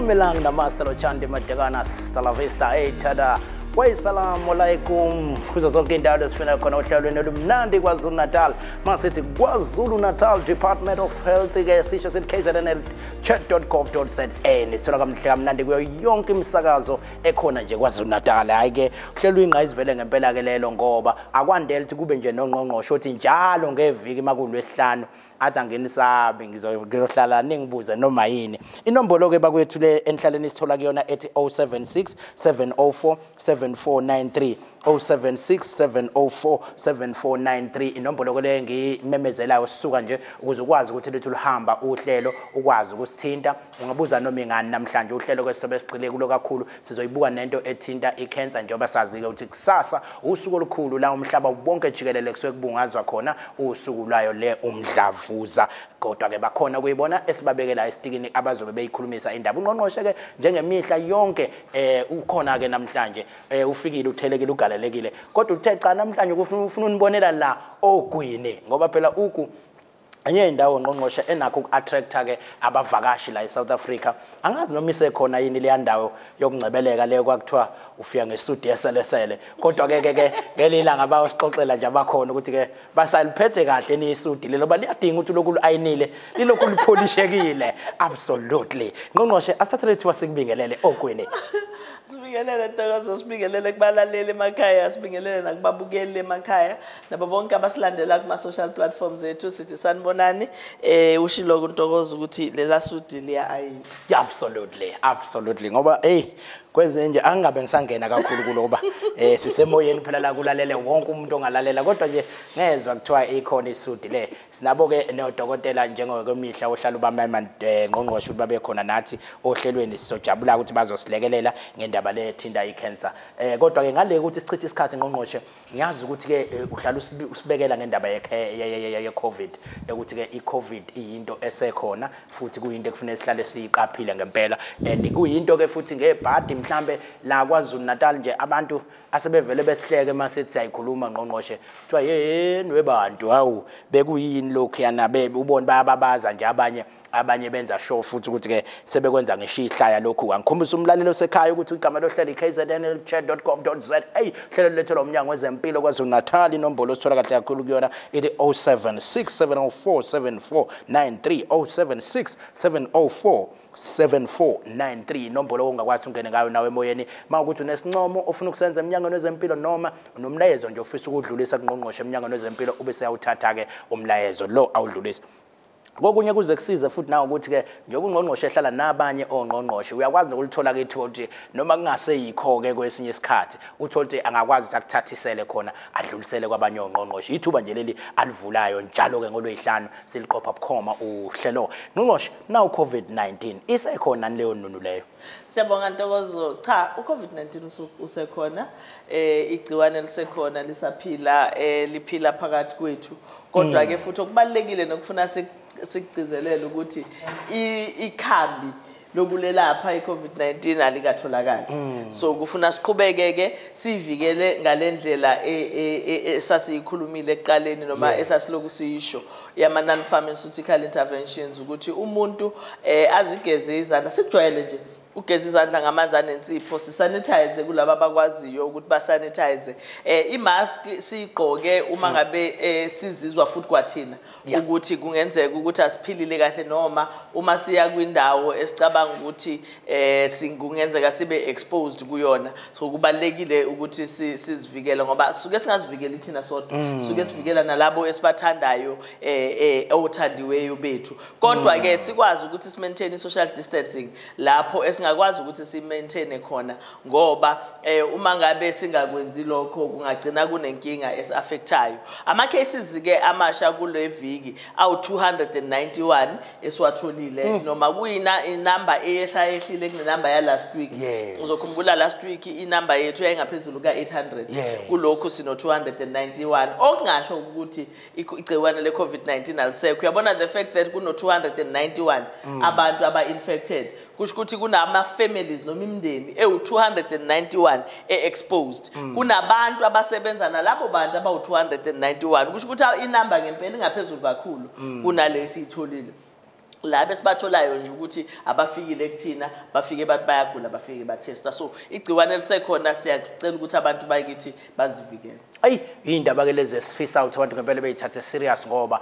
Dumelang namaste lochandi madekana stalavista hey tada. Wassalamu alaikum. Kuzo zonke indawo esifuna khona ohlelweni olumnandi KwaZulu Natal. Masithi KwaZulu Natal Department of Health ke sisho sithi kznl.gov.za. Nisithola kamhle kamnandi kuyo yonke imisakazo ekhona nje KwaZulu Natal. Hayi ke uhlelo ingqayizivele ngempela ke lelo ngoba akwandele ukuthi kube nje nongqongqosho othi njalo ngeviki makulwesihlanu athi angenisabi ngizohlala ningibuze noma yini. Inombolo ke bakwethu le enhlaleni sithola kuyona ethi 076 704 7493 076 704 7493 inombolo le ngimemezelayo sisuka nje ukuze ukwazi ukuthi lethu luhamba uhlelo ukwazi ukusithinta ungabuza noma ingani namhlanje uhlelo kwesisobe sigxile kulo kakhulu sizoyibuka nento ethinta icancer njengoba sazi ke ukuthi kusasa usuku olukhulu la umhlaba wonke jikelele kusuke kubungazwa khona usuku lwayo le umdlavuza kodwa ke bakhona kuyibona esibabekela esitikini abazobe beyikhulumisa indaba ungqongqoshe ke njengemihla yonke ukhona ke namhlanje ufikile uthelekile ugalelekile kodwa uthe cha namhlanje ufuna unibonela la ogwini ngoba phela uku enye indawo ngqongqoshe enakho uku-attracta ke abavakashi la eSouth Africa. Angazi noma isekhona yini leya ndawo yokungcebeleka leyo kwakuthiwa ufika ngesudi eselesele kodwa ke ke ngelilanga bayosixoxela nje abakhona ukuthi ke basaliphethe kahle nisudi lelo baliyadinga ukuthi lokhu ayinile lilokhu lipholishekile. Absolutely ngqongqoshe asithathele ithuba sikubingelele ogwini. Sibingelele Ntokozo, sibingelele kubalaleli emakhaya, sibingelele nakubabukeli emakhaya nabo bonke abasilandela kuma social platforms ethu sithi sanibonani. Ushilo kuNtokozo ukuthi lela sudi liya ayini. Absolutely, absolutely ngoba hey kwenze nje angabe ngisangena kakhulu kuloba sisemoyeni phela la kulalele wonke umuntu ongalalela kodwa nje ngezwe kuthiwa ikhona isudi le sinabo ke nodokotela njengokwemihla ohlala ubamema ngqongqoshe ukuthi babe khona nathi ohlelweni sizojabula ukuthi bazosilekelela ngendaba le ethinta icancer. Kodwa ke ngale ukuthi sichithe isikhathi ngqongqoshe ngiyazi ukuthi ke uhlala usibekela ngendaba ye COVID ukuthi ke iCovid iyinto esekhona futhi kuyinto ekufanele sihlale siyiqaphile ngempela and kuyinto ke futhi ngebhadi mhlambe la KwaZulu Natal nje abantu asebevele besihleke mase siyayikhuluma ngqongqoshe kuthiwa yeni webantu hawu bekuyini lokhu yana bebe ubone bayababaza nje abanye benza show futhi ukuthi ke sebekwenza ngisho ihlaya lokhu. Angikhombisa umlalelo sekhaya ukuthi igama lohlelo kznl.gov.za hlelo lethelwa umnyango wezempilo KwaZulu Natal inombolo osithola kahle kakhulu kuyona ithi 076 704 7493 076 704 7493 inombolo ongakwazi ungene ngayo nawe emoyeni mawukuthi unesincomo ofuna ukusenza emnyangweni wezempilo noma unomlayezo nje ofisa ukudlulisa kungqongqoshe emnyangweni wezempilo ube seyawuthatha ke umlayezo lo awudlulisa. Kokunye kuze kusize futhi nawe ukuthi ke njengoba ungqongqoshe ehlala nabanye ongqongqoshe uyakwazi nokulithola ke ithuba ukuthi noma kungaseyikho ke kwesinye isikhathi uthole ukuthi angakwazi ukuthi akuthathisele khona adlulisele kwabanye ongqongqoshe. Ithuba nje leli alivulayo njalo ke ngolwesihlanu siliqopha bukhoma uhlelo. Ngqongqoshe now COVID-19 isekhona leyo nunu leyo? Siyabonga Ntokozo. Cha, uCovid-19 usekhona, igciwane lisekhona lisaphila, liphila phakathi kwethu. Kodwa ke futhi okubalekile nokufuna sikugcizelele ukuthi ikhambi lokulelapha iCovid-19 alikatholakali. So kufuna siqhubeke ke sivikele ngalendlela esasiyikhulumile ekuqaleni noma esasiloku siyisho yama non pharmaceutical interventions ukuthi umuntu azigeze izandla sikujwayele nje ugeza izandla ngamanzi anensipho sisanitize kulabo abakwaziyo ukuthi basanitize imask siyigqoke uma ngabe sizizwa futhi kwathina ukuthi kungenzeka ukuthi asiphilile kahle noma uma siya kwindawo esicabanga ukuthi kungenzeka sibe exposed kuyona. So kubalekile ukuthi sizivikele ngoba suke singazivikeli thina sodwa suke sivikela nalabo esibathandayo othandiweyo bethu. Kodwa ke sikwazi ukuthi si maintain social distancing lapho esingakwazi ukuthi si maintain khona ngoba uma ngabe singakwenzi lokho kungagcina kunenkinga esiaffectayo. Ama cases ke amasha kule viki awu 291 esiwatholile noma kuyina inumber eyehla ehlile kunenumber ya last week. Uzokhumbula last week inumber yethu yayingaphezulu ka 800 kulokhu sino 291 okungasho ukuthi igciwane le COVID-19 alisekho. Uyabona the fact that kuno 291 abantu aba infected kusho ukuthi kunama families noma imindeni ewu 291 e-exposed. Kunabantu abasebenza nalabo bantu abawu 291 kusho ukuthi inumber ngempela ingaphezulu kakhulu kunale esiyitholile. La besibatholayo nje ukuthi abafikile kuthina, bafike bathi bayagula, bafike batesta. So igciwane lisekhona, siyacela ukuthi abantu bakithi bazivikele. Ayi, indaba ke lezi esifisa ukuthi abantu ngempela beyithathe serious, ngoba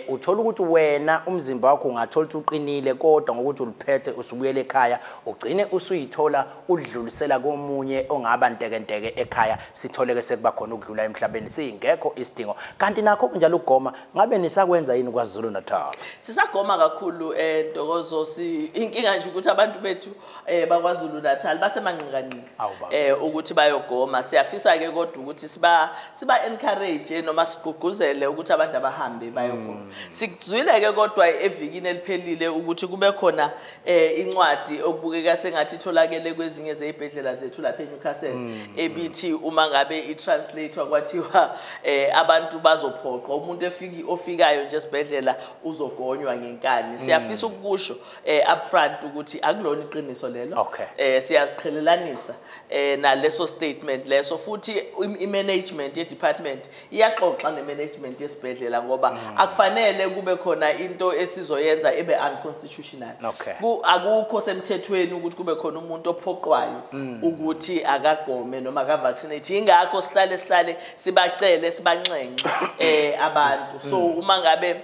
uthola ukuthi wena umzimba wakho ungathola ukuthi uqinile, kodwa ngokuthi uliphethe usubuyele ekhaya ugcine usuyithola udlulisela komunye ongaba ntekenteke ekhaya, sitholeke sekuba khona ukudlula emhlabeni singekho isidingo. Kanti nakho kunjalo ukugoma, ngabe nisakwenza yini KwaZulu Natal? Sisagoma kakhulu, Ntokozo. Inkinga nje ukuthi abantu bethu bakwaZulu Natal basemanqikanqika ukuthi bayogoma. Siyafisa ke kodwa ukuthi siba encourage noma sigqugquzele ukuthi abantu abahambe bayogoma. Sikuzwile ke kodwa evikini eliphelile ukuthi kube khona incwadi okubukeka sengathi itholakele kwezinye zezibhedlela zethu lapha eNewcastle, ebithi uma ngabe i-translate kwathiwa abantu bazophoqwa, umuntu ofikayo nje esibhedlela uzogonywa ngenkani. Siyafisa ukusho upfront ukuthi akulona iqiniso lelo. Siyaziqhelelanisa naleso statement leso, futhi i-management ye-department iyaxoxa ne-management yesibhedlela, ngoba akufanele kube khona into esizoyenza ebe unconstitutional. Akukho semthethweni ukuthi kube khona umuntu ophoqwayo ukuthi akagome noma akavaccinate. Ingakho sihlale sibacele, sibanxenxe abantu. So uma ngabe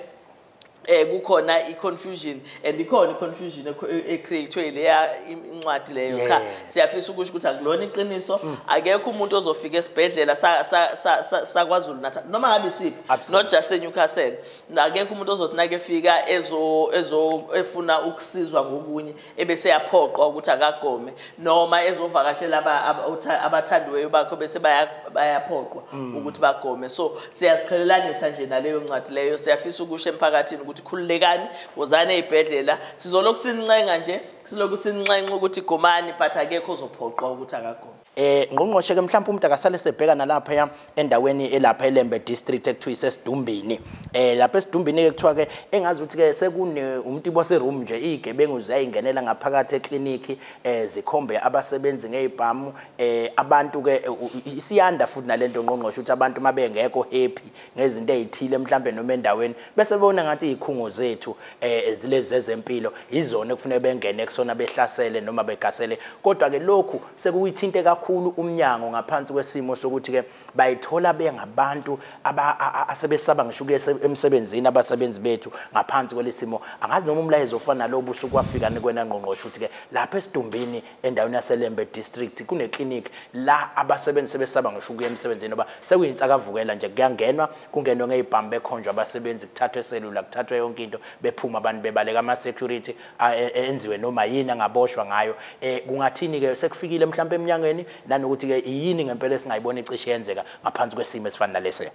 kukhona i-confusion, and ikhona i-confusion e-create leya incwadi leyo, cha, siyafisa ukusho ukuthi akulona iqiniso. Akekho umuntu ozofika esibhedlela saKwaZulu Natal noma ngabe isiphi, not just eNewcastle, akekho umuntu ozothi nake efika ezo efuna ukusizwa ngokunye ebese yaphoqwa ukuthi akagome, noma ezovakashela abathandiweyo bakho bese bayaphoqwa ukuthi bagome. So siyaziqhelelanisa nje naleyo ncwadi leyo. Siyafisa ukusho emphakathini ukuthi khululekani, wozani ezibhedlela, sizolokhu sincenga nje, silokhu sincenga ukuthi gomani, but akekho ozophoqwa ukuthi akagome. Ngqongqoshe ke mhlawumbe umuntu akasale sebheka nalapha endaweni elapha eLembe district ekuthiwa iseSidumbini. Lapha eSidumbini ke kuthiwa ke engazi ukuthi ke sekune umuntu ibose room nje, izigebengu ziyayingenela ngaphakathi ekliniki, zikhombe abasebenzi ngezibhamu. Abantu ke isiyanda futhi nalento ngqongqoshe ukuthi abantu mabengekho happy ngezinto ezithile mhlambe noma endaweni bese bona ngathi izikhungo zethu lezi zezempilo izona ekufanele bengene kusona behlasele noma begasele. Kodwa ke lokhu sekuyithinte kakhulu umnyango ngaphansi kwesimo sokuthi ke bayithola bengabantu asebesaba ngisho ukuya emsebenzini abasebenzi bethu ngaphansi kwelesimo. Angazi noma umlayezo ofana nalobu usuku wafika nikwena ngqongqoshe ukuthi ke lapha eSidumbini endaweni yaseLembe district kune clinic la abasebenzi sebesaba ngisho ukuya emsebenzini, ngoba sekuyinsakavukela nje, kuyangenwa kungenwe ngezibhamu bekhonjwa abasebenzi, kuthathwe iselula, kuthathwe yonke into, bephuma abantu bebaleka, ama security enziwe noma yini angaboshwa ngayo. Kungathini ke sekufikile mhlawumbe eminyangweni, nanokuthi ke yini ngempela esingayibona icishe yenzeka ngaphansi kwesimo esifana nalesi?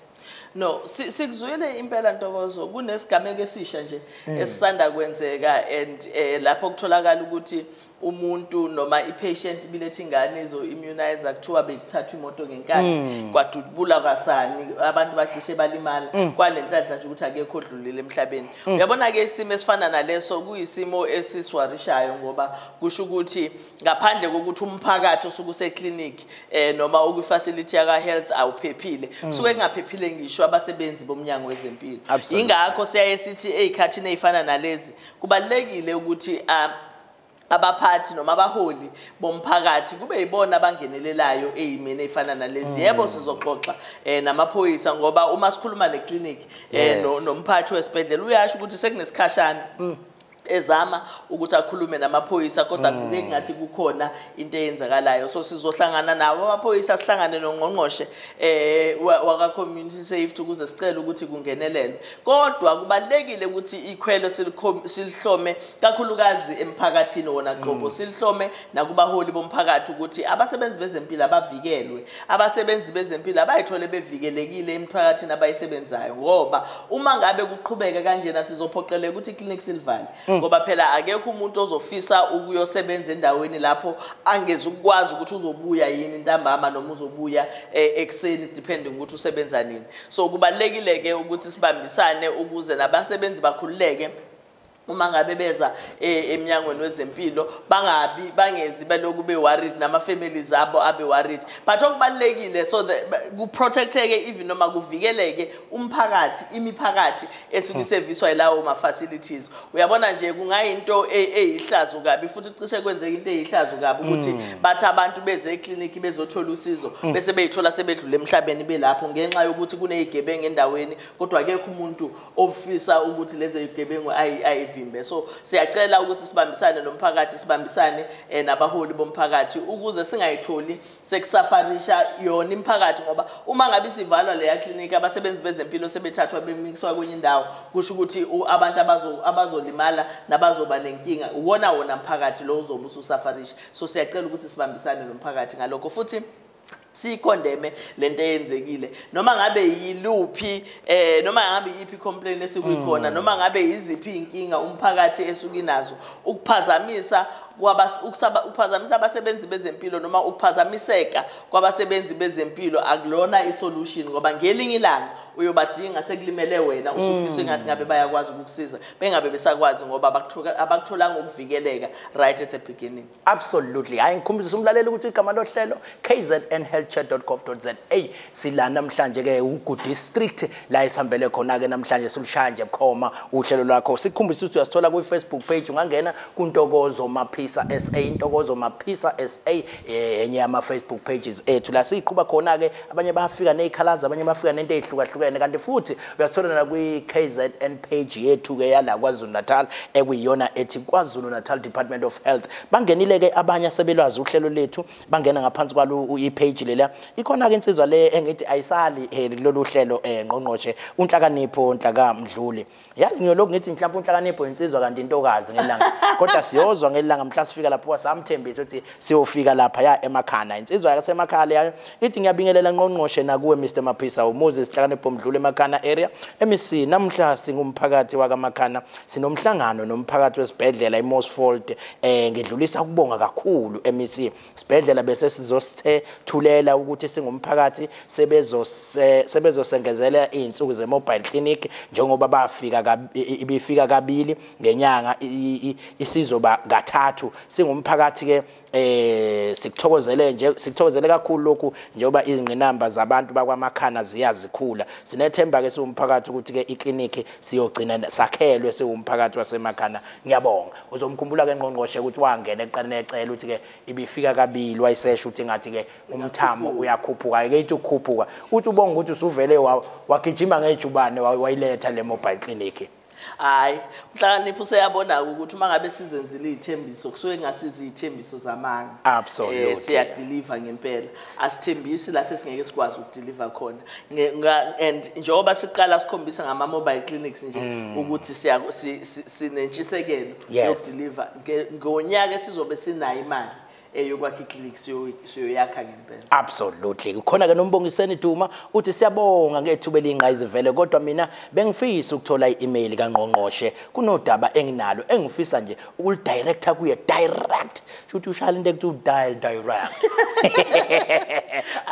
No, sikuzwile impela Ntokozo. Kunesigameko esisha nje esisanda kwenzeka, and lapho kutholakala ukuthi umuntu noma i-patient bilethe ingane izo-immunize, kuthiwa bekuthathwa imoto ngenkani kwadubula kwasani, abantu bacishe balimala, kwanenhlanhla nje ukuthi akekho odlulile emhlabeni. Uyabona-ke isimo esifana naleso kuyisimo esisiwarishayo, ngoba kusho ukuthi ngaphandle kokuthi umphakathi osuke useklinikhi noma ukwi-facility yaka-health awuphephile, kusuke kungaphephile ngisho abasebenzi bomnyango wezempilo. Ingakho siyaye sithi ey'khathini ey'fana nalezi kubalulekile ukuthi abaphathi noma abaholi bomphakathi kube yibona abangenelelayo eyimeni efana nalezi. Yebo, sizoxoxa namaphoyisa, ngoba uma sikhuluma neclinic nomphathi wesibhedlela uyasho ukuthi sekunesikhashana ezama ukuthi akhulume namaphoyisa, kodwa kuke ngathi kukhona into eyenzakalayo. So sizohlangana nabo amaphoyisa, sihlangane nongqongqoshe waka community safety ukuze sicele ukuthi kungenelelwe. Kodwa kubalekile ukuthi ikhwelo silihlome kakhulukazi emphakathini wona qobo, silihlome nakubaholi bomphakathi ukuthi abasebenzi bezempilo abavikelwe, abasebenzi bezempilo abayithole bevikelekile emphakathini abayisebenzayo, ngoba uma ngabe kuqhubeka kanjena sizophoqeleka ukuthi iclinic silivale, ngoba phela akekho umuntu ozofisa ukuyosebenza endaweni lapho angezukwazi ukuthi uzobuya yini ntambama noma uzobuya ekuseni, depending ukuthi usebenza nini. So kubalekile ke ukuthi sibambisane ukuze nabasebenzi bakhululeke Uma ngabe beza eminyangweni wezempilo bangabi bangezi beloku be worried nama families abo abe worried, but okubalekile so that kuprotecteke even noma kuvikeleke umphakathi, imiphakathi esuke iserviswa yilawo ma facilities. Uyabona nje kungayinto eyihlazo kabi futhi cishe kwenzeka into eyihlazo kabi ukuthi bathi abantu beze eclinic bezothola usizo bese beyithola sebedlule emhlabeni belapho ngenxa yokuthi kunezigebengu endaweni, kodwa akekho umuntu ofisa ukuthi lezi zigebengu ayivimbe. So siyacela ukuthi sibambisane nomphakathi, sibambisane nabaholi bomphakathi ukuze singayitholi sekusafarisha yona imiphakathi, ngoba uma ngabe sivalwa leya clinic abasebenzi bezempilo sebethathwa bemikiswa kwenye indawo, kusho ukuthi abantu abazolimala nabazoba nenkinga uwona wona mphakathi lo uzobe ususafarisha. So siyacela ukuthi sibambisane nomphakathi ngalokho futhi siyikondeme lento eyenzekile, noma ngabe yiluphi noma ngabe yiphi complaint esikuyikhona, noma ngabe yiziphi inkinga umphakathi esukinazo, ukuphazamisa ukuphazamisa abasebenzi bezempilo noma ukuphazamiseka kwabasebenzi bezempilo akulona isolution, ngoba ngelinye ilanga uyobadinga sekulimele wena usufisa ngathi ngabe bayakwazi ukukusiza bengabe besakwazi ngoba abakutholanga ukuvikeleka right at the beginning. Absolutely. Hayi, ngikhumbuzisa umlaleli ukuthi igama lohlelo kznhealthcare.gov.za. Sila namhlanje ke uGu District la esihambele khona ke namhlanje silushaya nje bukhoma uhlelo lwakho. Sikukhumbisa ukuthi uyasithola ku Facebook page, ungangena kuNtokozo Maphisa SA, Ntokozo Maphisa SA, enye yama Facebook pages ethu la siqhuba khona ke. Abanye bayafika nezikhalaza, abanye bafika nento ezihlukahlukene, kanti futhi uyasithola na kwi KZN page yethu ke yala KwaZulu Natal ekuyiyona ethi KwaZulu Natal Department of Health. Bangenile ke abanye asebelwazi uhlelo lethu, bangena ngaphansi kwalo i-page lela. Ikhona ke insizwa le engithi ayisali lolu hlelo, ngqongqoshe uNhlakanipho Nhlaka Mdluli. Yazi ngiyolokhu ngithi mhlawumbe uNhlakanipho insizwa kanti intokazi ngelanga, kodwa siyozwa ngelanga mhla sifika lapho. Samthembisa ukuthi siyofika lapha ya emakhana. Insizwa yasemakhaya leyo ithi ngiyabingelela ngqongqoshe nakuwe Mr Maphisa, uMoses Nhlakanipho Mdluli emakhana area MEC. Namhla singumphakathi wakamakhana sinomhlangano nomphakathi wesibhedlela iMosfold. Ngidlulisa ukubonga kakhulu MEC, sibhedlela bese sizosithulela ukuthi singumphakathi sebezosengezela izinsuku ze mobile clinic njengoba bafika ibifika kabili ngenyanga isizoba kathathu. Singumphakathi ke sikuthokozele nje, sikuthokozele kakhulu lokhu njengoba izingqinamba zabantu bakwamakhana ziyazikhula. Sinethemba ke siwumphakathi ukuthi ke ikliniki siyogcina sakhelwe siwumphakathi wasemakhana. Ngiyabonga. Uzomkhumbula ke ngqongqoshe ukuthi wangena eqaleni ecela ukuthi ke ibifika kabili, wayisesho ukuthi ngathi ke umthamo uyakhuphuka ke, ithi ukukhuphuka uthi ubonga ukuthi usuvele wagijima ngejubane wayiletha le mobile clinic. Hayi, uNhlakanipho useyabona ukuthi uma ngabe sizenzile izithembiso kusuke kungasizi izithembiso zamanga. Absolutely. Siyadeliver ngempela, asithembisi lapho esingeke sikwazi ukudeliver khona. And njengoba siqala sikhombisa ngama mobile clinics nje ukuthi sinentshisekelo yokudeliver ngonyaka sizobe sinayo imali eyokwakha iclinic, siyoyakha ngempela. Absolutely. Kukhona ke nombongiseni Duma uthi siyabonga ngethuba elingqayizivele, kodwa mina bengifisa ukuthola i-email kaNgqongqoshe, kunodaba enginalo engifisa nje ukulidirector kuye direct. Shuthi ushaya into ekuthiwa dial direct.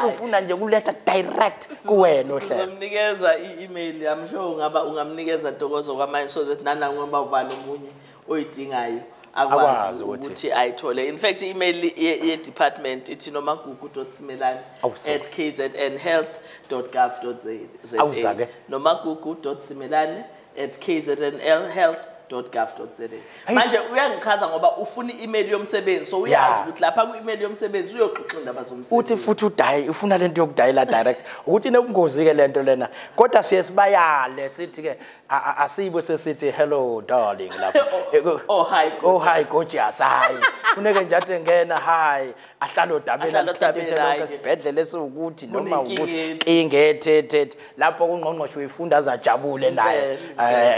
Ufuna nje ukuletha direct kuwena ohlelo. Sizomnikeza i-email, I'm sure ungaba ungamnikeza Ntokozo kwamanje so that nanoma ubani omunye oyidingayo akwazi ukuthi ayithole. In fact i-email ye-department ithi nomagugu.simelane@kznhealth.gov.za, nomagugu.simelane@kznhealth.gov.za. Manje uyangichaza ngoba ufuna i-email yomsebenzi, so uyazi ukuthi lapha ku-email yomsebenzi uyoxoxa indaba zomsebenzi. Uthi futhi udayi ufuna lento yokudayila direct, ukuthi inobungozi ke lento lena, kodwa siye sibayale sithi ke asibe sesithi hello darling lapha, oh hi gorgeous, oh hi gorgeous. Hayi funeke nje athi ngena hi ahlale odabeni lokho esibhedlela esiwukuthi noma ukuthi ingethethe lapho kungqongqoshe uyifunda azajabule naye.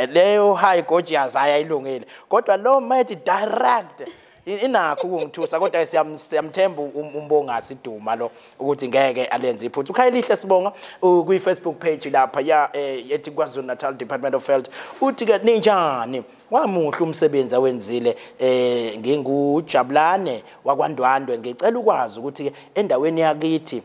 Leyo hi gorgeous ayilungile, kodwa lo mayethi direct inakho ukungithusa, kodwa siyamthemba umbongasi Duma lo ukuthi ngeke alenze iphutha. Ukhayelihle sibonga kwi Facebook page lapha ya ethi KwaZulu Natal Department of Health uthi ke ninjani, wamuhle umsebenzi awenzile. Ngingujabulane wakwaNdwandwe, ngicela ukwazi ukuthi ke endaweni yakithi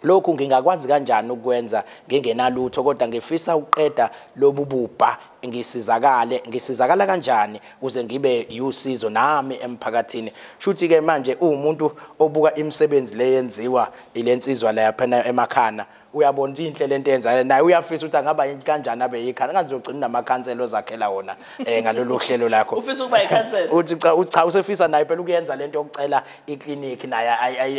Lokhu ngingakwazi kanjani ukwenza ngingenalutho, kodwa ngifisa ukuqeda lobu bubha, ngisizakale. Ngisizakala kanjani ukuze ngibe usizo nami emphakathini? Shuthi ke manje uwumuntu obuka imisebenzi leyenziwa ilensizwa lapha emakhana, uyabona ukuthi inhle lento yenzayo, naye uyafisa ukuthi angaba kanjani abe yikhana, ngazogcina namakhansela ozakhela wona ngalolu hlelo lakho. Ufisa ukuba yikhansela? Uthi cha, usefisa naye phela ukuyenza lento yokucela iklinikhi, naye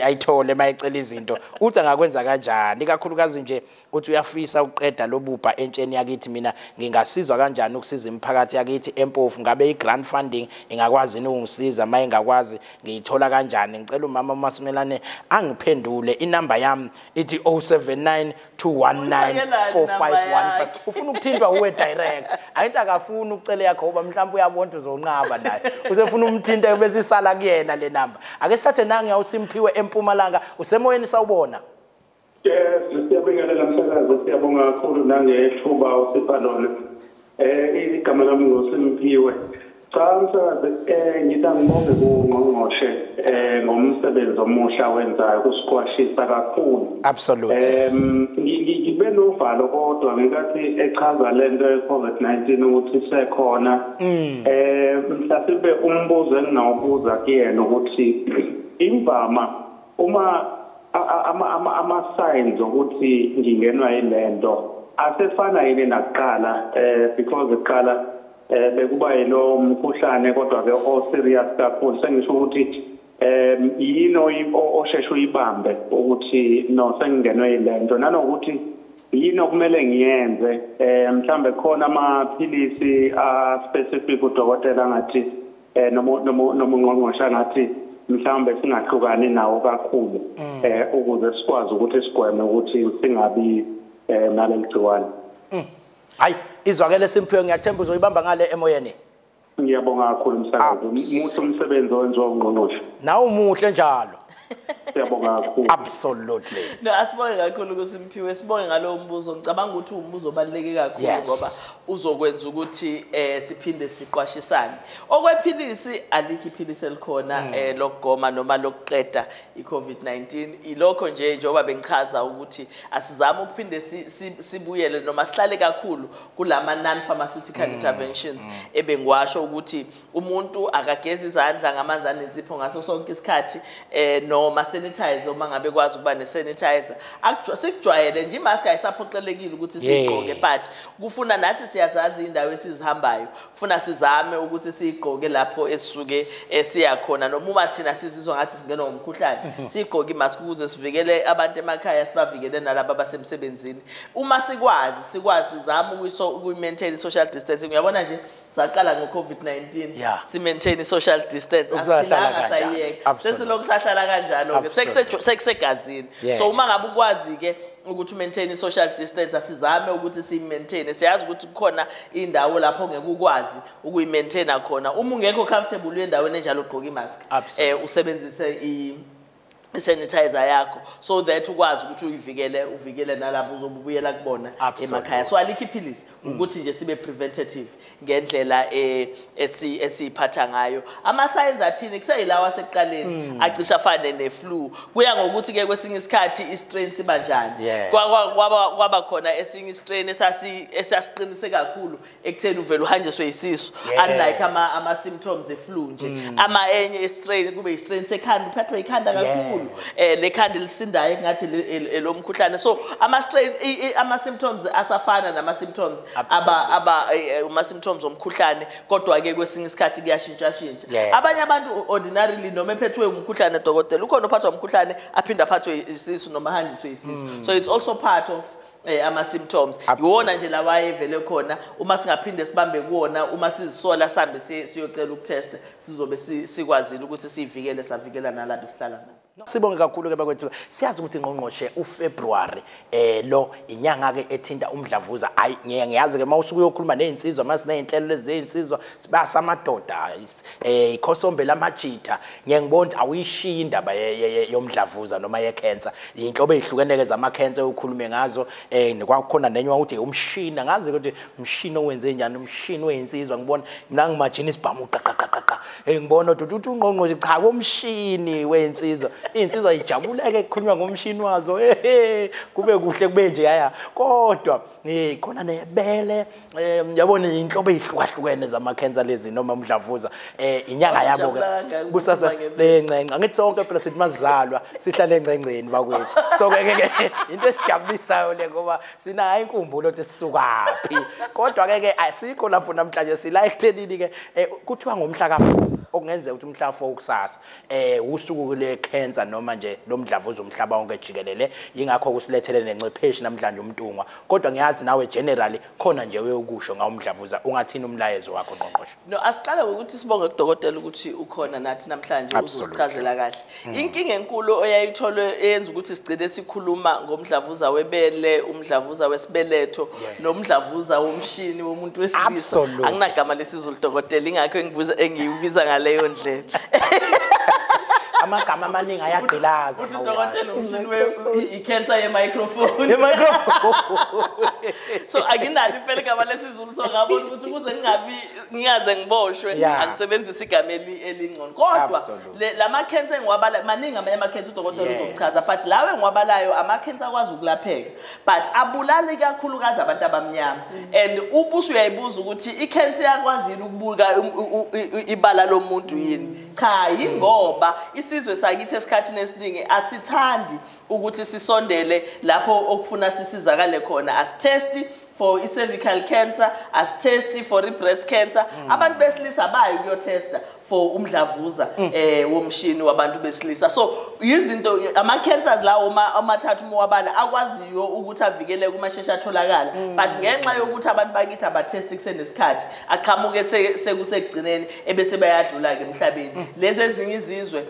ayithole mayecela izinto. Uthi angakwenza kanjani, ikakhulukazi nje uthi uyafisa ukuqeda lobubha entsheni yakithi. Mina ngingasizwa kanjani ukusiza imiphakathi yakithi empofu? Ngabe i-grant funding ingakwazi yini ukungisiza? Uma ingakwazi, ngiyithola kanjani? Ngicela umama uMasimelane angiphendule. Inamba yami ithi 079 219 4515. Ufuna ukuthintwa uwe direct, ayinto akafuni ukucela yakho, ngoba mhlawumbe uyabona uzonqaba naye, usefuna umthinte bese isala kuyena le namba. Ake sithathe nange uSimphiwe eMpumalanga, usemoyeni, sawubona. Yes, siyabingelela msakazi, siyabonga kakhulu nangethuba usipha lona. Igama lami nguSimphiwe. Cha msakazi, ngithi angibonge kungqongqoshe ngomsebenzi omuhle awenzayo kusiqwashisa kakhulu. Absolutely. Ngibe novalo kodwa ngenkathi echaza lento ye-COVID-19 ukuthi isekhona. Mhlawumbe umbuzo engingawubuza kuyena ukuthi imvama uma ama signs ukuthi ngingenwa yilento asefana yini nakuqala, because kuqala bekuba yilo mkhuhlane kodwa ke o serious kakhulu. Sengisho ukuthi yini osheshe uyibambe ukuthi no sengingenwe yilento, nanokuthi yini okumele ngiyenze, mhlambe khona amaphilisi a specific udokotela ngathi noma ungqongqoshe ngathi mhlambe singahlukani nawo kakhulu, ukuze sikwazi ukuthi sigweme ukuthi singabi naleli gciwane. Hayi, izwakele Simphiwe, ngiyathemba uzoyibamba ngale emoyeni. Ngiyabonga kakhulu msakazi, muhle umsebenzi owenziwa ungqongqoshe. Nawe umuhle njalo. Siyabonga kakhulu. Absolutely. No, asibonge kakhulu kuSimphiwe, sibonge ngalowo mbuzo. Ngicabanga ukuthi umbuzo obaluleke kakhulu ngoba uzokwenza ukuthi siphinde siqwashisane. Okwephilisi, alikho iphilisi elikhona lokugoma noma lokuqeda iCovid-19. Ilokho nje njengoba bengichaza ukuthi asizame ukuphinde sibuyele noma sihlale kakhulu kulama non-pharmaceutical interventions ebengiwasho ukuthi umuntu akagezi izandla ngamanzi anensipho ngaso sonke isikhathi, noma sanitizer uma ngabe kwazi ukuba ne-sanitizer. Sikujwayele nje, imask ayisaphoqelekile ukuthi siyigqoke, but kufuna nathi siyazazi indawo esizihambayo, kufuna sizame ukuthi siyigqoke lapho esisuke esiya khona, noma uma thina sizizwa ngathi singenwa umkhuhlane siyigqoke imask ukuze sivikele abantu emakhaya, sibavikele nalabo abasemsebenzini. Uma sikwazi sizame ukuyi-maintain i-social distancing. Uyabona nje saqala ngo-COVID-19 si-maintain i-social distance, asiphilanga sayiyeka, sesilokhu sahlala kanjalo-ke, sekusegazini. So uma ngabe ukwazi-ke ukuthi maintain i-social distance, asizame ukuthi siyi-maintain. Siyazi ukuthi kukhona indawo lapho ongeke ukwazi ukuyi-maintaina khona. Uma ungekho comfortable uye endaweni enjalo, ugqoke imask, usebenzise i-sanitizer yakho so that ukwazi ukuthi uyivikele, uvikele nalapho uzobuyela kubona emakhaya. So alikho iphilisi, ukuthi nje sibe preventative ngendlela esiyiphatha ngayo. Ama-signs athini kuseyilawa asekuqaleni, acishe afane ne-flu. Kuya ngokuthi ke kwesinye isikhathi i-strain siba njani. Kwaba khona esinye i-strain esasiqinise kakhulu ekutheni uvele uhanjiswe isisu, unlike ama-symptoms e-flu nje. Ama enye i-strain kube i-strain sekhanda, uphathwe ikhanda kakhulu, lekhanda elisindayo engathi elomkhuhlane. So ama strain, ama symptoms asafana nama symptoms aba ama symptoms omkhuhlane, kodwa ke kwesinye isikhathi kuyashintsha shintsha. Abanye abantu ordinarily noma ephethwe umkhuhlane, dokotela, ukhona ophathwa umkhuhlane aphinde aphathwe isisu noma ahanjiswe isisu. So it's also part of ama symptoms. Iwona nje lawa ayevele khona, uma singaphinde sibambe kuwona, uma sizisola sihambe siyocela ukutesta, sizobe sikwazile ukuthi sivikele, savikela nalabo esihlala nabo. Sibonge kakhulu ke bakwethu. Siyazi ukuthi ngqongqoshe uFebruary lo inyanga ke ethinta umdlavuza. Hayi, ngiyazi ke mawusuke uyokhuluma nezinsizwa, mase nezinhlelo lezinsizwa sibasamadoda, ikhosombe lamajitha, ngiye ngibona ukuthi awuyishiyi indaba yomdlavuza noma yecancer. Inhlobo ezihlukeneke zama cancer okhulume ngazo, kwakhona nenye ukuthi umshini, ngazi ukuthi umshini owenze njani, umshini wezinsizwa. Ngibona mina ngimagine isibhamu qa qa qa qa. Ngibona uthi ungqongqoshe cha komshini wensizwa. Insizwa ijabuleke kukhulunywa ngomshini wazo. Kube kuhle kube nje yaya. Kodwa khona nebele yabona inhlobo ezihlukahlukene zama cancer lezi noma umdlavuza. Inyanga yabo ke kusasa lencence. Angithi sonke phela sithi mazalwa sihlale encenceni bakwethu. So ke into esijabulisayo le ngoba sinayo inkumbulo ukuthi sisukaphi. Kodwa ke asikho lapho namhlanje sila ekuthenini ke kuthiwa ngomhla ka4 okungenzeka ukuthi umhla 4 kusasa usuku le cancer noma nje lomdlavuza umhlaba wonke jikelele, ingakho kusilethele nencwepheshi namhlanje uMntungwa. Kodwa ngiyazi nawe generally khona nje uyokusho ngawo umdlavuza, ungathini umlayezo wakho ngqongqoshe? No, asiqale ngokuthi sibonge kudokotela ukuthi ukhona nathi namhlanje uzosichazela kahle. Inkinga enkulu oyayitholwe eyenza ukuthi sigcine sikhuluma ngomdlavuza webele, umdlavuza wesibeletho nomdlavuza womshini womuntu wesilisa. Anginagama lesizulu dokotela, ingakho engiyibiza ngaleyo ndlela. Amagama amaningi ayagqilaza. Uthi udokotela umshini i-cancer ye-microphone. So akinalo impela igama lesizulu, so ngabona ukuthi ukuze ngingaze ngiboshwe angisebenzise igama elingcono. Kodwa lama cancer engiwabala maningi amanye ama-cancer udokotela uzokuchaza, but lawe engiwabalayo ama-cancer akwazi ukulapheka but abulali kakhulukazi abantu abamnyama. And ubuso uyayibuza ukuthi i-cancer iyakwazi yini ukubuka ibala lomuntu yini? Cha, yingoba isizwe sakithi esikhathini esiningi asithandi ukuthi sisondele lapho okufuna sisizakale khona. Asitesti for i-cervical cancer, asitesti for i-breast cancer. Abantu besilisa bayo ukuyotesta for umdlavuza womshini wabantu besilisa. So izinto ama-cancers lawo amathathu muwabala akwaziyo ukuthi avikeleke uma sheshe atholakala, but ngenxa yokuthi abantu bakithi abathesti kusenesikhathi aqhamuke sekusekugcineni ebese bayadlula-ke emhlabeni. Lezi ezinye izizwe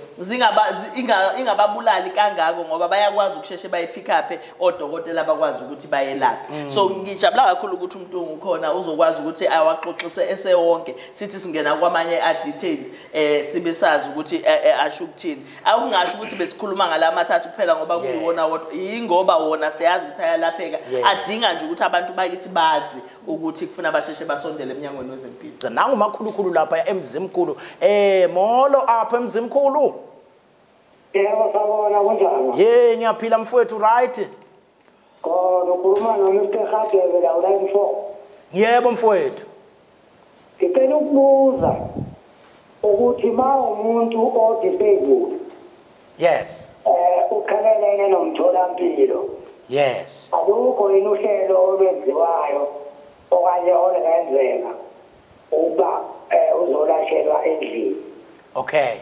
ingababulali kangako ngoba bayakwazi ukusheshe bayipick up odokotela bakwazi ukuthi bayelaphe. So ngijabula kakhulu ukuthi uMntungu ukhona uzokwazi ukuthi awaxoxise esewonke, sithi singena kwamanye a-detailed sibe sazi ukuthi asho ukuthini. Awungasho ukuthi besikhuluma ngala mathathu kuphela ngoba kuyiwona wodwa, yingoba wona siyazi ukuthi ayalapheka, adinga nje ukuthi abantu bakithi bazi ukuthi kufuna basheshe basondele eminyangweni wezempilo. Nangu makhulukhulu lapha eMzimkhulu. Molo apha eMzimkhulu. Yebo sawubona, kunjani? Ye, ngiyaphila mfowethu, right? Khona ukhuluma noMr Hadebe la line 4. Yebo mfowethu. Ngicela ukubuza ukuthi ma umuntu o-disabled, yes, ukhalelene nomtholampilo, yes, alukho yini uhlelo olwenziwayo okanye olungenzeka ukuba uzolashelwa endlini? Okay.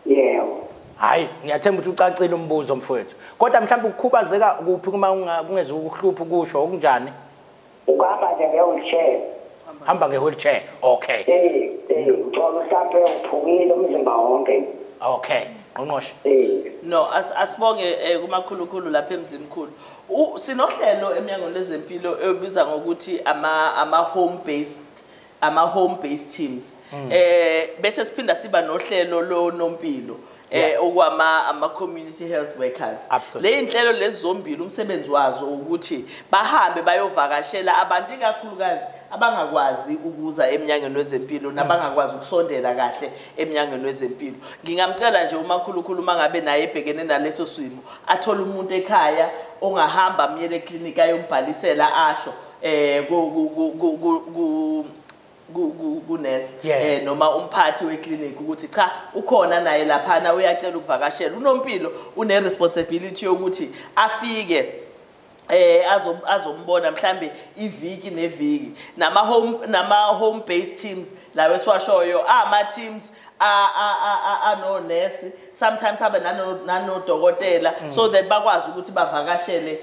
Yebo. Hayi, ngiyathemba ukuthi ucacile umbuzo mfowethu. Kodwa mhlawumbe ukukhubazeka kuphi uma kungeze ukuhlupha ukusho okunjani? Ukuhamba nje nge-wheelchair. Hamba nge-wheelchair. Okay. Uthola mhlawumbe uphukile umzimba wonke. Okay. Ngqongqoshe. No, asibonge kumakhulukhulu lapha eMzimkhulu. Sinohlelo eminyangweni lezempilo ebiza ngokuthi ama home based teams. Bese siphinda siba nohlelo lonompilo. Okwama ama community health workers. Le inhlelo lezombili umsebenzi wazo ukuthi bahambe bayovakashela abantu ikakhulukazi abangakwazi ukuza eminyangweni wezempilo nabangakwazi ukusondela kahle eminyangweni wezempilo. Ngingamcela nje umakhulukhulu mangabe naye ebhekene naleso simo athole umuntu ekhaya ongahamba amyele eklinikhi ayombhalisela asho ku-nurse noma umphathi weklinikhi ukuthi cha ukhona naye laphana uyacela ukuvakashela. Unompilo une-responsibility yokuthi afike azombona mhlambe iviki neviki. Nama home based teams lawo esiwashoyo ama teams ano-nurse, sometimes abe nanodokotela, so that bakwazi ukuthi bavakashele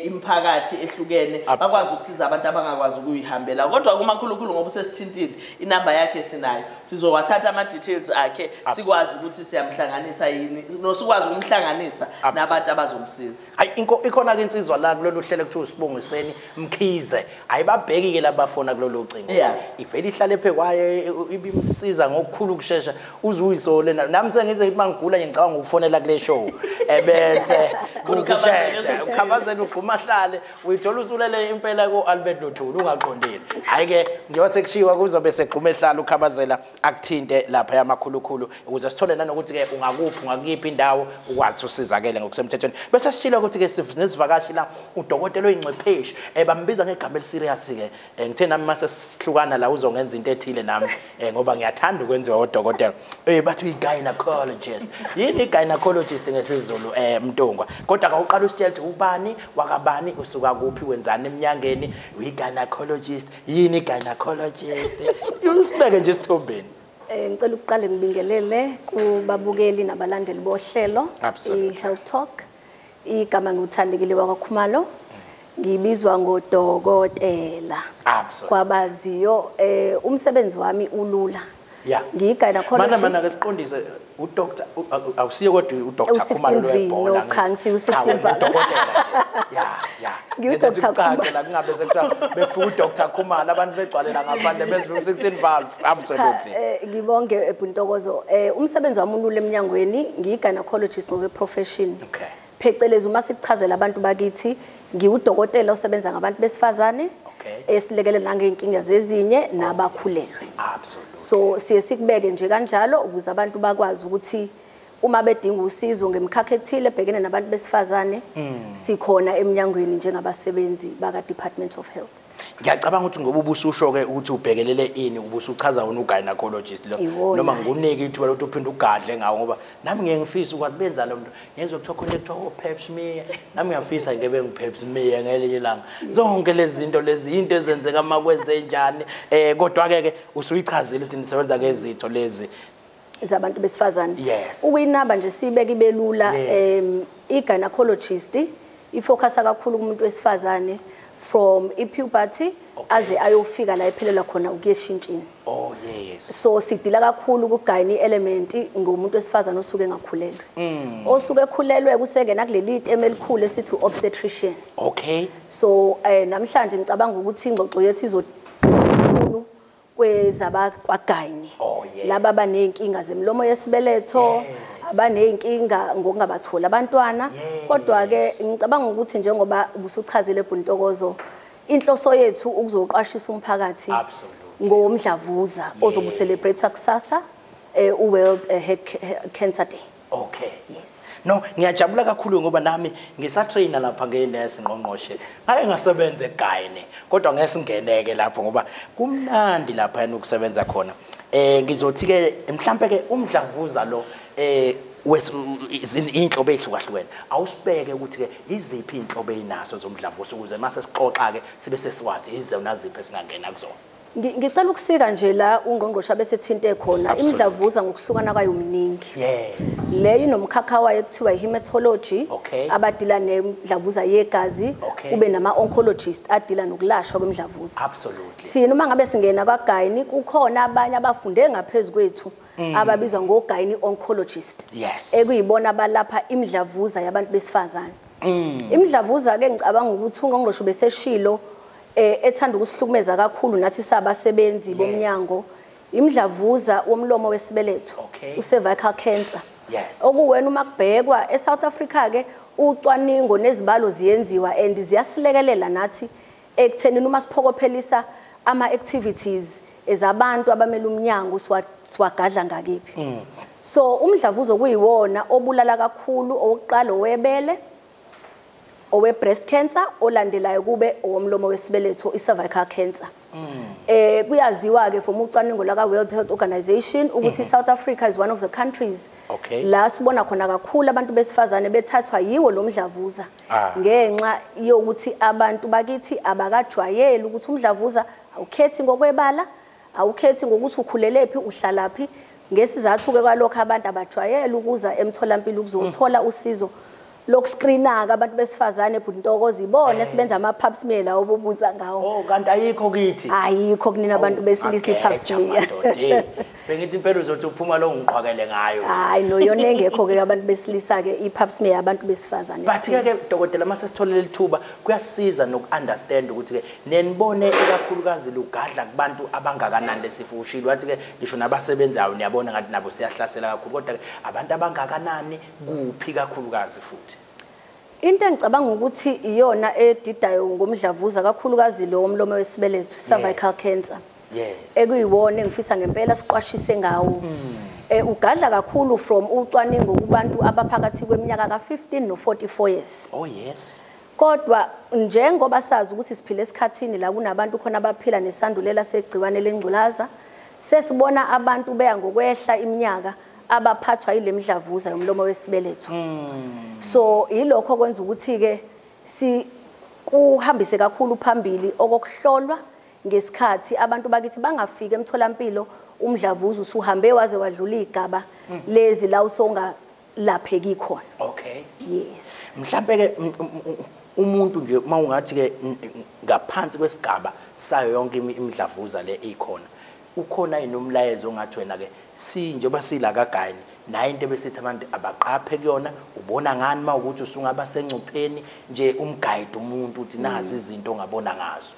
imiphakathi ehlukene, bakwazi ukusiza abantu abangakwazi ukuyihambela. Kodwa kumakhulukhulu ngoba usesithintile inamba yakhe sinayo, sizowathatha ama-details akhe sikwazi ukuthi siyamhlanganisa yini, no sikwazi ukumhlanganisa nabantu abazomsiza. Hayi, ikhona-ke insizwa la kulolu hlelo kuthiwa uSibongiseni Mkhize. Ayibabheki ke labafona kulolu cingo. Ivele ihlale phekwayo ibimsiza ngokukhulu ukushesha uzuyisole. Nami sengize ngithi mangigula nje ngicabanga ukufonela kule show. Ebese kushesha ukhabazela ugquma hlale uyithola usulele impela ko Albert Luthuli ungaqondile. Hayi ke njengoba sekushiwa kuzobe segquma ehlala ukhabazela akuthinte lapha yamakhulukhulu ukuze sithole nanokuthi ke ungakuphi ungakiphi indawo ukwazi usizakele ngokusemthethweni. Bese sishilo ukuthi ke sinesivakashi la udokotela oyingcwepheshi bambiza ngegama eliserious ke. Ngithe nami mase sihlukana la uzongenza into ethile nami ngoba ngiyathanda ukwenziwa odokotela. Bathi uyi-gynecologist. Yini i-gynecologist ngesiZulu Mntungwa? Kodwa awuqala usitshela ukuthi ubani wakabani usuka kuphi wenzani eminyangeni uyi-gynecologist. Yini i-gynecologist? Usibeke nje isithombeni. Ngicela ukuqale ngibingelele kubabukeli nabalandeli bohlelo i-Health Talk. Igama nguthandekile wakwaKhumalo. Ngibizwa ngodokotela. Kwabaziyo umsebenzi wami ulula. Ngiyi-gynecologist. Mana ke siqondise uDr awusiye kodwa uDr Khumalo lwebhola. No, cha ngisiyo u16 V. NgiwuDr Khumalo. Kungabe sekuthiwa befika uDr Khumalo abantu begcwalela ngaphandle bese u16 valve. Absolutely. Ngibonge Buntokozo. Umsebenzi wami ulula eminyangweni, ngiyi-gynecologist ngokwe-profession. Okay. Phecelezi uma sikuchazela abantu bakithi ngiwudokotela osebenza ngabantu besifazane esilekelela nangey'nkinga zezinye nabakhulelwe. Absolutely. So siye sikubeke nje kanjalo ukuze abantu bakwazi ukuthi uma bedinga usizo ngemkhakha ethile ebhekene nabantu besifazane sikhona eminyangweni njengabasebenzi baka-Department of Health. Ngiyacabanga ukuthi ngoba ubususho ke ukuthi ubhekelele ini ubusuchaza wona ugynecologist lo noma ngikunike ithuba lokuthi uphinde ugadle ngawo ngoba nami ngiye ngifisa ukwazi benza lo muntu ngezwe kuthiwa khona kuthiwa o-pap smear nami ngiyafisa ngeke ngi-pap smear ngelinye ilanga. Zonke lezi zinto lezi into ezenzeka uma kwenze njani kodwa ke ke usuyichazile ukuthi nisebenza ngezitho lezi zabantu besifazane. Yes. Ukuyinaba nje sibeke ibelula i-gynecologist ifocusa kakhulu kumuntu wesifazane from i-puberty aze ayofika la ephelela khona ukuyeshintshini. Oh yes. So sidila kakhulu ku-gyne element ngomuntu wesifazane osuke engakhulelwe. Osuke ekhulelwe kusengena kuleli iteme elikhulu esithi obstetrician. Okay. So namhlanje ngicabanga ukuthi ingxoxo yethu izokhulu kwezaba kwa-gyne. Oh yes. Laba abaneyinkinga zemlomo yesibeletho, abaneyinkinga ngokungabatholi abantwana. Kodwa ke ngicabanga ukuthi njengoba ubusuchazile Buntokozo, inhloso yethu ukuzoqwashisa umphakathi ngomdlavuza ozobe ucelebrate kusasa uWorld Cancer Day. Okay. Yes. No, ngiyajabula kakhulu ngoba nami ngisatraina lapha ngenesi ngqongqoshe. Hayi ngasebenza eGyne, kodwa ngesingeneke lapho ngoba kumnandi lapha yena ukusebenza khona. Ngizothi ke mhlambe ke umdlavuza lo inhlobo ehlukahlukene. Awusibeke ukuthi ke iziphi inhlobo ezinaso zomdlavuza ukuze mase sixoxa ke sibe sesiwazi izona ziphi esingangena kuzona. Ngicela ukusika nje la ungqongqoshe bese thinte khona imidlavuza ngokuhlukana kwayo miningi. Yes. Leyo inomkhakha wayo ekuthiwa hematology abadila nemidlavuza yegazi kube nama oncologist adila nokulashwa kwemidlavuza. Absolutely. Thina uma ngabe singena kwaGyne kukhona abanye abafunde ngaphezulu kwethu ababizwa ngoGyne oncologist. Yes. Ekuyibona abalapha imidlavuza yabantu besifazane. Imidlavuza ke ngicabanga ukuthi ungqongqoshe beseshilo ethanda ukusihlukumeza kakhulu nathi sabasebenzi bomnyango imidlavuza womlomo wesibeletho ucervical cancer. Yes. Okuwena uma kubhekwa eSouth Africa ke ucwaningo nezibalo ziyenziwa and ziyasilekelela nathi ekuthenini uma siphokophelisa ama activities ezabantu abamela umnyango siwagadla ngakiphi. So umdlavuzo kuyiwona obulala kakhulu owokuqala owebele owe breast cancer olandelayo kube owomlomo wesibeletho i-cervical cancer. Kuyaziwa ke from ucwaningo laka World Health Organization ukuthi South Africa is one of the countries la sibona khona kakhulu abantu besifazane bethathwa yiwo lo mdlavuza ngenxa yokuthi abantu bakithi abakajwayeli ukuthi umdlavuza awukhethi ngokwebala, awukhethi ngokuthi ukhulelephi uhlalaphi. Ngesizathu ke kwalokho abantu abajwayele ukuza emtholampilo ukuzothola usizo lokuscreena abantu besifazane Buntokozo ibone sibenza ama pap smear lawo obubuza ngawo. Oh kanti ayikho kithi. Ayikho kunina abantu besilisa i pap smear. Bengithi impela uzothi uphuma lo ngiqhwakele ngayo. Hayi no, yona engekho ke abantu besilisa ke, i-pap smear abantu besifazane. But ke dokotela, mase sitholele lithuba, kuyasiza noku-understand ukuthi ke nenibone ikakhulukazi lugadla kubantu abangakanani lesifo. Ushilo wathi ke ngisho nabasebenzayo niyabona ngathi nabo siyahlasela kakhulu, kodwa ke abantu abangakanani kuphi kakhulukazi futhi? Into engicabanga ukuthi iyona edidayo ngomdlavuza kakhulukazi lo womlomo wesibeletho, cervical cancer. Ekuyiwona engifisa ngempela siqwashise ngawo. Ugadla kakhulu from ucwaningo kubantu abaphakathi kweminyaka ka-15 no-44 years. Oh yes. Kodwa njengoba sazi ukuthi siphila esikhathini la kunabantu khona abaphila nesandulela segciwane lengculaza, sesibona abantu beya ngokwehla iminyaka abaphathwa yile mdlavuza yomlomo wesibeletho. So yilokho kwenza ukuthi ke sikuhambise kakhulu phambili okokuhlolwa ngesikhathi, abantu bakithi bangafiki emtholampilo umdlavuza usuhambe waze wadlula igaba lezi la usongalapheki khona. Okay. Yes. Mhlambe ke umuntu nje mawungathi ke ngaphansi kwesigaba sayo yonke imidlavuza le ikhona, ukhona yini umlayezo ongathi wena ke si njengoba sila kagayini nayo into ebesithi abantu abaqaphe kuyona, ubona ngani mawukuthi usungaba sengcupheni nje, umguide umuntu uthi nazi izinto ongabona ngazo?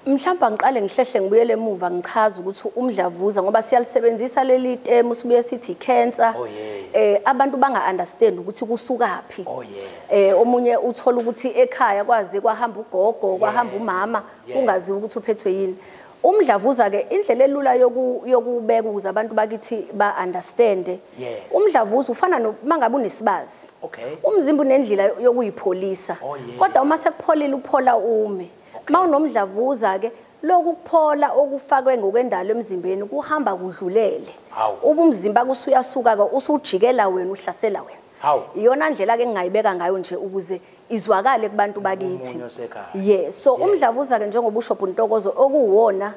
Mhlawumbe ngiqale ngihlehle ngibuyele emuva ngichaze ukuthi umdlavuza, ngoba siyalisebenzisa leli term sibuye sithi cancer. Oh, yes. Abantu banga understand ukuthi kusukaphi. Oh yes. Omunye uthola ukuthi ekhaya kwaze kwahamba ugogo, kwahamba umama, kungaziwa ukuthi uphethwe yini. Umdlavuza ke indlela elula yokubeka ukuze abantu bakithi ba understand. Yes. Umdlavuza ufana mangabe unesibazi. Okay. Umzimba unendlela yokuyipholisa. Oh, yes. Kodwa uma sekupholile uphola ume. Mawunomdlavuza ke lokhu kuphola okufakwe ngokwendalo emzimbeni kuhamba kudlulele. Ubumzimba kusuyasuka ke usujikela wena, uhlasela wena. Iyona ndlela ke engingayibeka ngayo nje ukuze izwakale kubantu bakithi. Yes, so umdlavuza ke njengoba usho Ntokozo, okuwona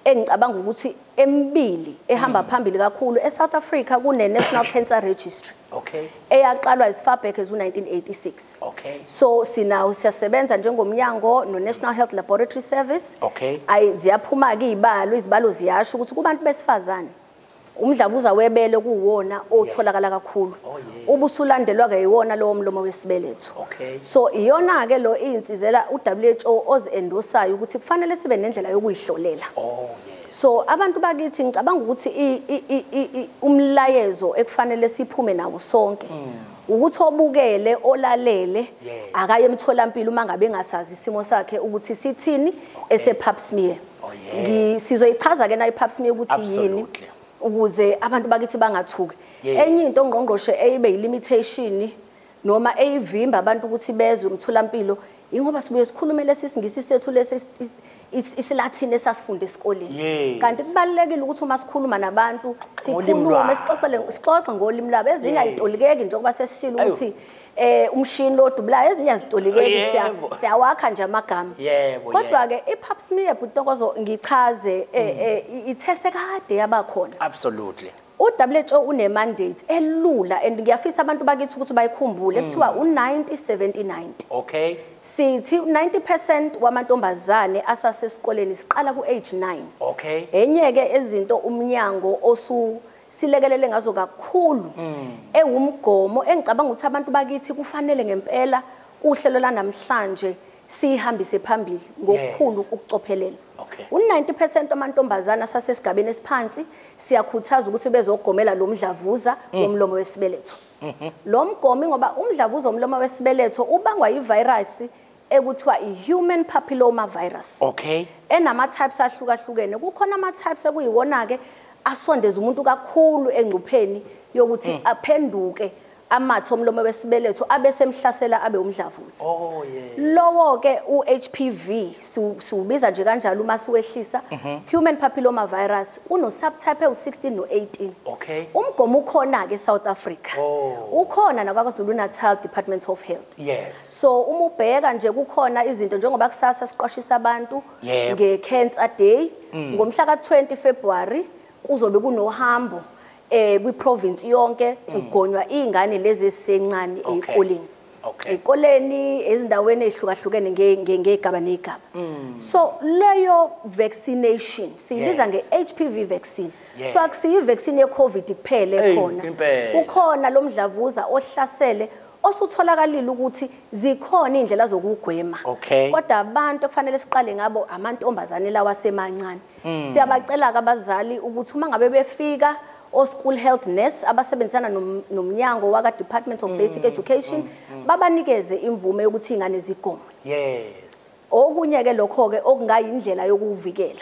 engicabanga ukuthi emibili ehamba phambili kakhulu eSouth Africa kune National Cancer Registry. Okay. Eyaqalwa as far back as 1986. Okay. So sinawo siyasebenza njengomnyango no National Health Laboratory Service. Okay. Ayi ziyaphuma ke izibalo, izibalo ziyasho ukuthi kubantu besifazane umdlavuza webele kuwona otholakala kakhulu. Oh, yes. Ubusulandelwa ke yiwona lowo mlomo wesibeletho. Okay. So iyona ke lo insizela uWHO ozendosayo ukuthi kufanele sibe nendlela yokuyihlolela. Oh yes. So abantu bakithi ngicabanga ukuthi umlayezo ekufanele siphume nawo sonke ukuthi obukele olalele akaye emtholampilo uma ngabe engasazi isimo sakhe ukuthi sithini ese pap smear. Oh yes. Sizoyichaza ke na i-pap smear ukuthi yini ukuze abantu bakithi bangathuki. Enye into ongqongqoshe eyibe yilimitation noma eyivimba abantu ukuthi bezwe umtholampilo ingoba sibuye sikhulume lesi singisi sethu lesi isilathini esasifunda esikoleni. Kanti kubalulekile ukuthi uma sikhuluma nabantu sikhulume sixoxe ngolimi lwabo, ezinye ayitolikeki njengoba sesishilo ukuthi umshini lodubulayo ezinye azitolikeki, siyawakha nje amagama. Kodwa ke i-pap smear Ntokozo ngichaze i-test kade yabakhona. Absolutely. U-WHO une-mandate elula and ngiyafisa abantu bakithi ukuthi bayikhumbule, kuthiwa u-90 70 90. Okay. Sithi 90% wamantombazane asasesikoleni siqala ku-age 9. Okay. Enye ke izinto umnyango osu silekelele ngazo kakhulu ewumgomo engicabanga ukuthi abantu bakithi kufanele ngempela kuhlelo lanamhlanje sihambise phambili ngokukhulu ukucophelela. Okay. U90% wamantombazana asasesigabeni esiphansi siyakhuthaza ukuthi bezogomela lo mdlavuza womlomo wesibeletho. Lo mgomi ngoba umdlavuza womlomo wesibeletho ubangwa yivirus ekuthiwa i-human papilloma virus. Okay. Enama types ahlukahlukene. Kukhona ama types ekuyiwona ke asondeza umuntu kakhulu engcupheni yokuthi aphenduke amathe omlomo wesibeletho abe semhlasela abe umdlavuza. Oh yeah. Lowo ke uHPV siubiza nje kanjalo uma siwehlisa human papilloma virus kuno subtype ewu16 no18. Okay. Umgomo ukhona ke South Africa. Oh. Ukhona nakwaZulu Natal Department of Health. Yes. So uma ubheka nje kukhona izinto njengoba kusasa siqwashisa abantu ngeCancer Day ngomhla ka20 February kuzobe kunohambo kwiprovince yonke kugonywa izingane lezi ezisencane ezikoleni. Ezikoleni, ezindaweni ezihlukahlukene ngegaba negaba. So leyo vaccination siyibiza nge-HPV vaccine. So akusiyo i-vaccine ye-COVID kuphela ekhona. Ukhona lo mdlavuza ohlasele osutholakalile ukuthi zikhona indlela zokugwema. Kodwa abantu okufanele siqale ngabo amantombazane lawa asemancane. Siyabacela ke abazali ukuthi uma ngabe befika o school health nurse abasebenzisana nomnyango waka Department of Basic Education babanikeze imvume yokuthi ingane zigome. Okunye ke lokho ke okungayindlela yokuvikela.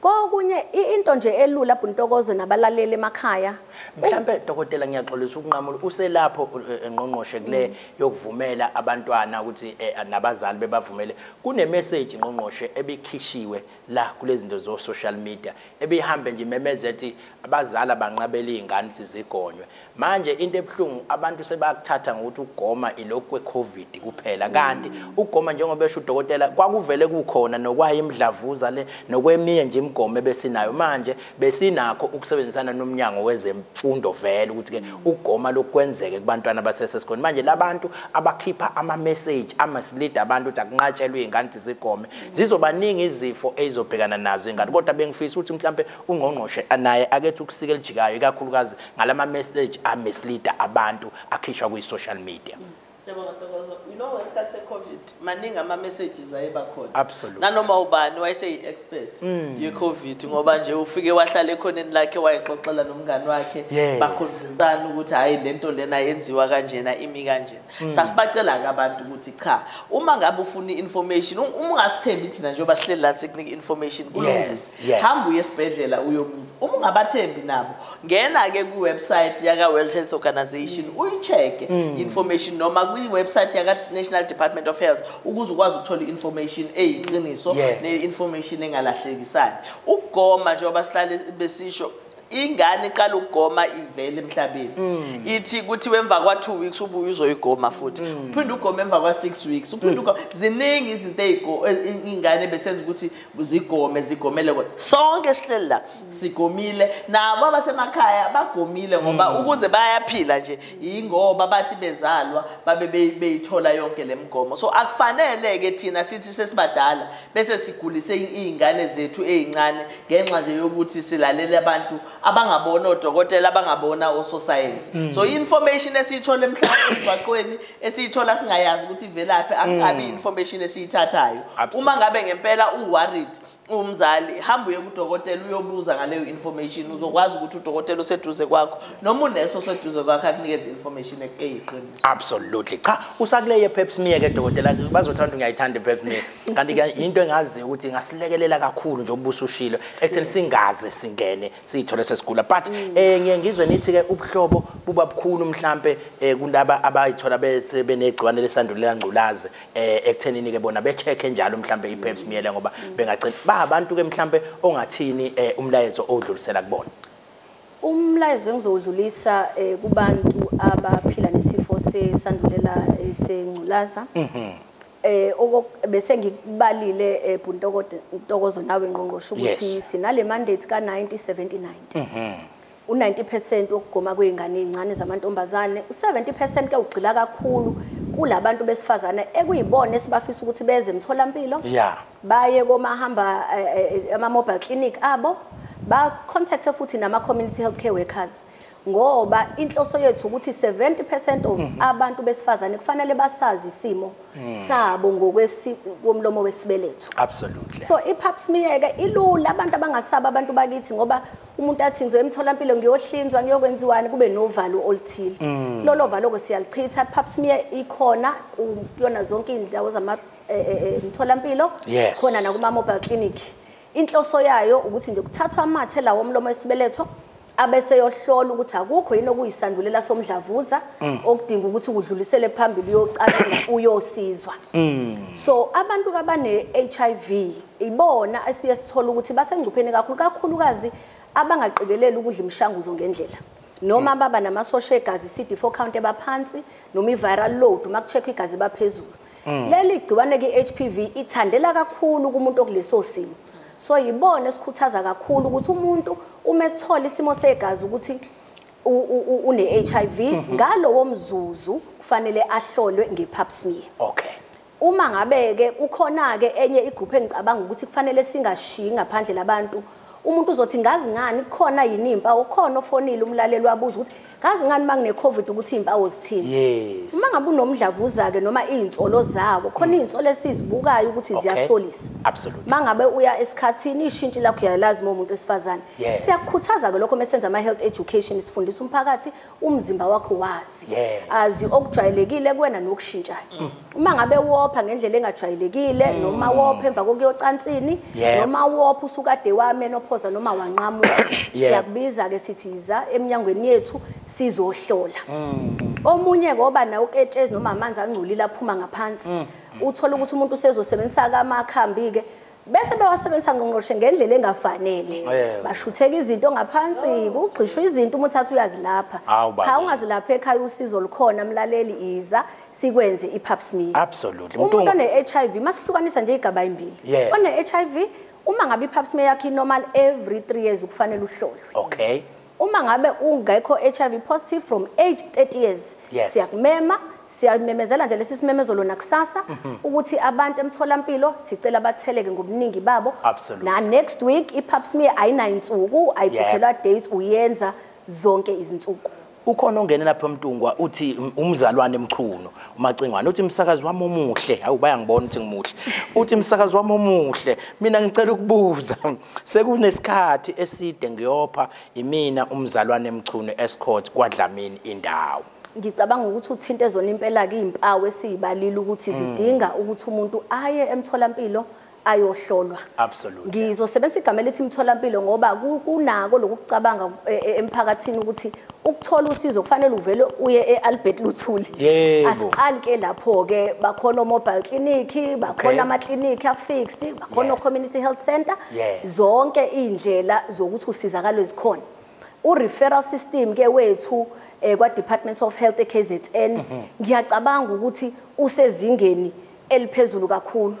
Kokunye into nje elula Ntokozo nabalaleli emakhaya. Mhlambe dokotela ngiyaxolisa ukunqamula uselapho engqongqoshe kule yokuvumela abantwana ukuthi nabazali bebavumele. Kune message ngqongqoshe ebikhishiwe la kulezi zinto zo social media ebihambe nje imemeze ethi abazali abanqabela izingane ukuthi zigonywe. Manje into ebhlungu abantu sebakuthatha ngokuthi ugoma ilokhu kwe-COVID kuphela, kanti ugoma njengoba esho udokotela kwakuvele kukhona nokwaye imdlavuza le nokweminye nje imigomo ebesinayo. Manje besinakho ukusebenzisana nomnyango wezemfundo vele ukuthi ke ugoma lokwenzeke kubantwana basesesikoleni. Manje labantu abakhipha ama message amaslead abantu ukuthi akunqatshelwe izingane ukuthi zigome, zizobaningi izifo ezizobhekana nazo ingane. Kodwa bengifisa ukuthi mhlambe ungqongqoshe naye akethe ukusika elijikayo ikakhulukazi ngalama message amislead abantu akhishwa kwi social media. Siyabonga Ntokozo. You know ngesikhathi se-COVID maningi ama-messages ayeba khona. Absolutely. Nanoma ubani wayeseyi-expert ye-COVID ngoba nje ufike wahlala ekhoneni lakhe wayexoxela nomngani wakhe, bakhulumisana ukuthi hhayi lento lena yenziwa kanjena imi kanjena. Sasibacela-ke abantu ukuthi cha, uma ngabe ufuna i-information, uma ungasithembi thina njengoba sihleli la sikunika i-information kulungile. Hamba uye esibhedlela uyobuza. Uma ungabathembi nabo, ngena-ke kwi-website yaka-World Health Organization uyi-check-e information noma kwi-website yaka-National Department of Health ukuze ukwazi ukuthola i-information eyiqiniso ne-information engalahlekisani. Ukugoma njengoba sihlale besisho, ingane iqala ukugoma ivele emhlabeni. Ithi kuthiwe emva kwa-2 weeks ubuye uzoyigoma futhi. Uphinde ugome emva kwa-6 weeks, uphinde ugome. Ziningi izinto ingane besenza ukuthi zigome, zigomele kona. Sonke sihleli la sigomile, nabo abasemakhaya bagomile ngoba ukuze bayaphila nje ingoba bathi bezalwa babe beyithola yonke lemigomo. So akufanele ke thina sithi sesibadala bese sigulise izingane zethu ezincane ngenxa nje yokuthi silalele abantu abangabona odokotela, abangabona ososayensi. So information esiyithola emhlabeni esiyithola singayazi ukuthi ivelaphi, akukabi information esiyithathayo. Uma ngabe ngempela u-worried umzali, hamba uye kudokotela uyobuza ngaleyo information, uzokwazi ukuthi udokotela useduze kwakho noma uneso oseduze kwakho akunikeze information eyiqiniso. Absolutely. Cha, usakule ye-pap smear ke dokotela, bazothanda ngiyayithanda i-pap smear. Kanti ke into engaziyo ukuthi ingasilekelela kakhulu nje ubusushilo ekutheni singaze singene siyithole sesigula. But ngiye ngizwe nithi ke ubuhlobo buba bukhulu mhlambe kulaba abayithola bese benegciwane lesandulela ngculazi ekuthenini ke bona be-check njalo mhlambe i-pap smear le ngoba bengagcina ba abantu ke mhlambe ongathini umlayezo odlulisela kubona. Umlayezo engizowudlulisa kubantu abaphila nesifo sesandulela sengculaza. Bese ngikubalile Ntokozo nawe ngqongqoshe ukuthi sinale mandate ka 90 70 90. U90% wokugoma kwezingane ezincane zamantombazane, u70% ke ugcila kakhulu kulabantu besifazane ekuyibona esibafisa ukuthi beze emtholampilo. Baye komahamba ama mobile clinic abo, ba contact futhi nama community healthcare workers. Ngoba inhloso yethu ukuthi 70% of abantu besifazane kufanele basazi isimo sabo ngokwomlomo wesibeletho. Absolutely. So i-pap smear ke ilula abantu abangasaba abantu bakithi ngoba umuntu athi ngizoya emtholampilo ngiyohlinzwa ngiyokwenziwani kube novalo oluthile. Lolo valo ke siyalichitha. Pap smear ikhona kuyona zonke indawo zama emtholampilo, khona nakuma mobile clinic. Inhloso yayo ukuthi nje kuthathwa amathe lawo omlomo wesibeletho abese yohlola ukuthi akukho yini okuyisandulela somdlavuza okudinga ukuthi ukudlulisele phambili uyocala uyosizwa. So abantu abane HIV ibona esiye sithola ukuthi basengcupheni kakhulu kakhulukazi abangaqikeleli ukudla imishanguzo ngendlela. Noma baba namasosha egazi CD4 count ebaphansi noma i-viral load uma kucheck igazi baphezulu. Leli gciwane ke HPV ithandela kakhulu kumuntu okuleso simo. So yibona esikhuthaza kakhulu ukuthi umuntu uma ethola isimo segazi ukuthi une-HIV, ngalowo mzuzu kufanele ahlolwe nge-pap smear. Okay. Uma ngabe ke kukhona ke enye igroup engicabanga ukuthi kufanele singashiyi ngaphandle labantu, umuntu uzothi ngazi ngani kukhona yini impawu, ukhona ofonile umlaleli wabuza ukuthi ngazi ngani mangine COVID ukuthi impawu zithini. Yes. Uma ngabe unomdlavuza ke noma izinsolo zawo, khona izinsolo esizibukayo ukuthi ziyasolisa. Absolutely. Mangabe uya esikhathini ishintshi lakho uyalazi uma umuntu wesifazane. Yes. Siyakukhuthaza ke lokho mesenza ama health education, sifundisa umphakathi umzimba wakho wazi. Yes. Azi okujwayelekile kuwena nokushintshayo. Uma ngabe wopha ngendlela engajwayelekile noma wopha emva kokuyocansini noma wopha usukade wamenopause noma wanqamuka, siyakubiza ke sithi iza eminyangweni yethu sizohlola. Omunye ngoba nawo uketshezi noma amanzi angcolile aphuma ngaphansi, uthola ukuthi umuntu usezosebenzisa amakhambi ke bese bewasebenzisa ngqongqoshe ngendlela engafanele, bashutheka izinto ngaphansi, kugxishwa izinto umuntu athi uyazilapha. Cha, ungazilapha ekhaya, usizo lukhona mlaleli, iza sikwenze i-pap smear. Absolutely. Umuntu one-HIV masihlukanisa nje igaba ezimbili. One-HIV uma ngabe i-pap smear yakhe normal every 3 years kufanele uhlolwe. Okay. Uma ngabe ungekho HIV positive from age 30 years, siyakumema, siyamemezela nje lesi simemezelo nakusasa ukuthi abantu emtholampilo sicela batheleke ngobuningi babo. Absolutely. Na next week i-pap smear ayinayinsuku, ayibhukhelwa date, uyenza zonke izinsuku. Ukhona ongene lapha eMtungwa uthi umzalwane Mchunu uMacingwane uthi umsakazi wami omuhle, hawu bayangibona ukuthi ngimuhle, uthi umsakazi wami omuhle, mina ngicela ukubuza, sekunesikhathi eside ngiyopha imina umzalwane Mchunu escort kwaDlamini indawo. Ngicabanga ukuthi uthinte zona impela ke izimpawu esizibalile ukuthi zidinga ukuthi umuntu aye emtholampilo ayohlolwa. Absolutely. Ngizosebenzisa igama elithi imtholampilo ngoba kunako lokucabanga emphakathini ukuthi ukuthola usizo kufanele uvele uye eAlbert Luthuli. Asiqali ke lapho ke, bakhona mobile clinic, bakhona ama clinic afixed, bakhona community health center, zonke indlela zokuthi usizakale zikhona. U-referral system ke wethu kwa Department of Health eKZN, ngiyacabanga ukuthi usezingeni eliphezulu kakhulu.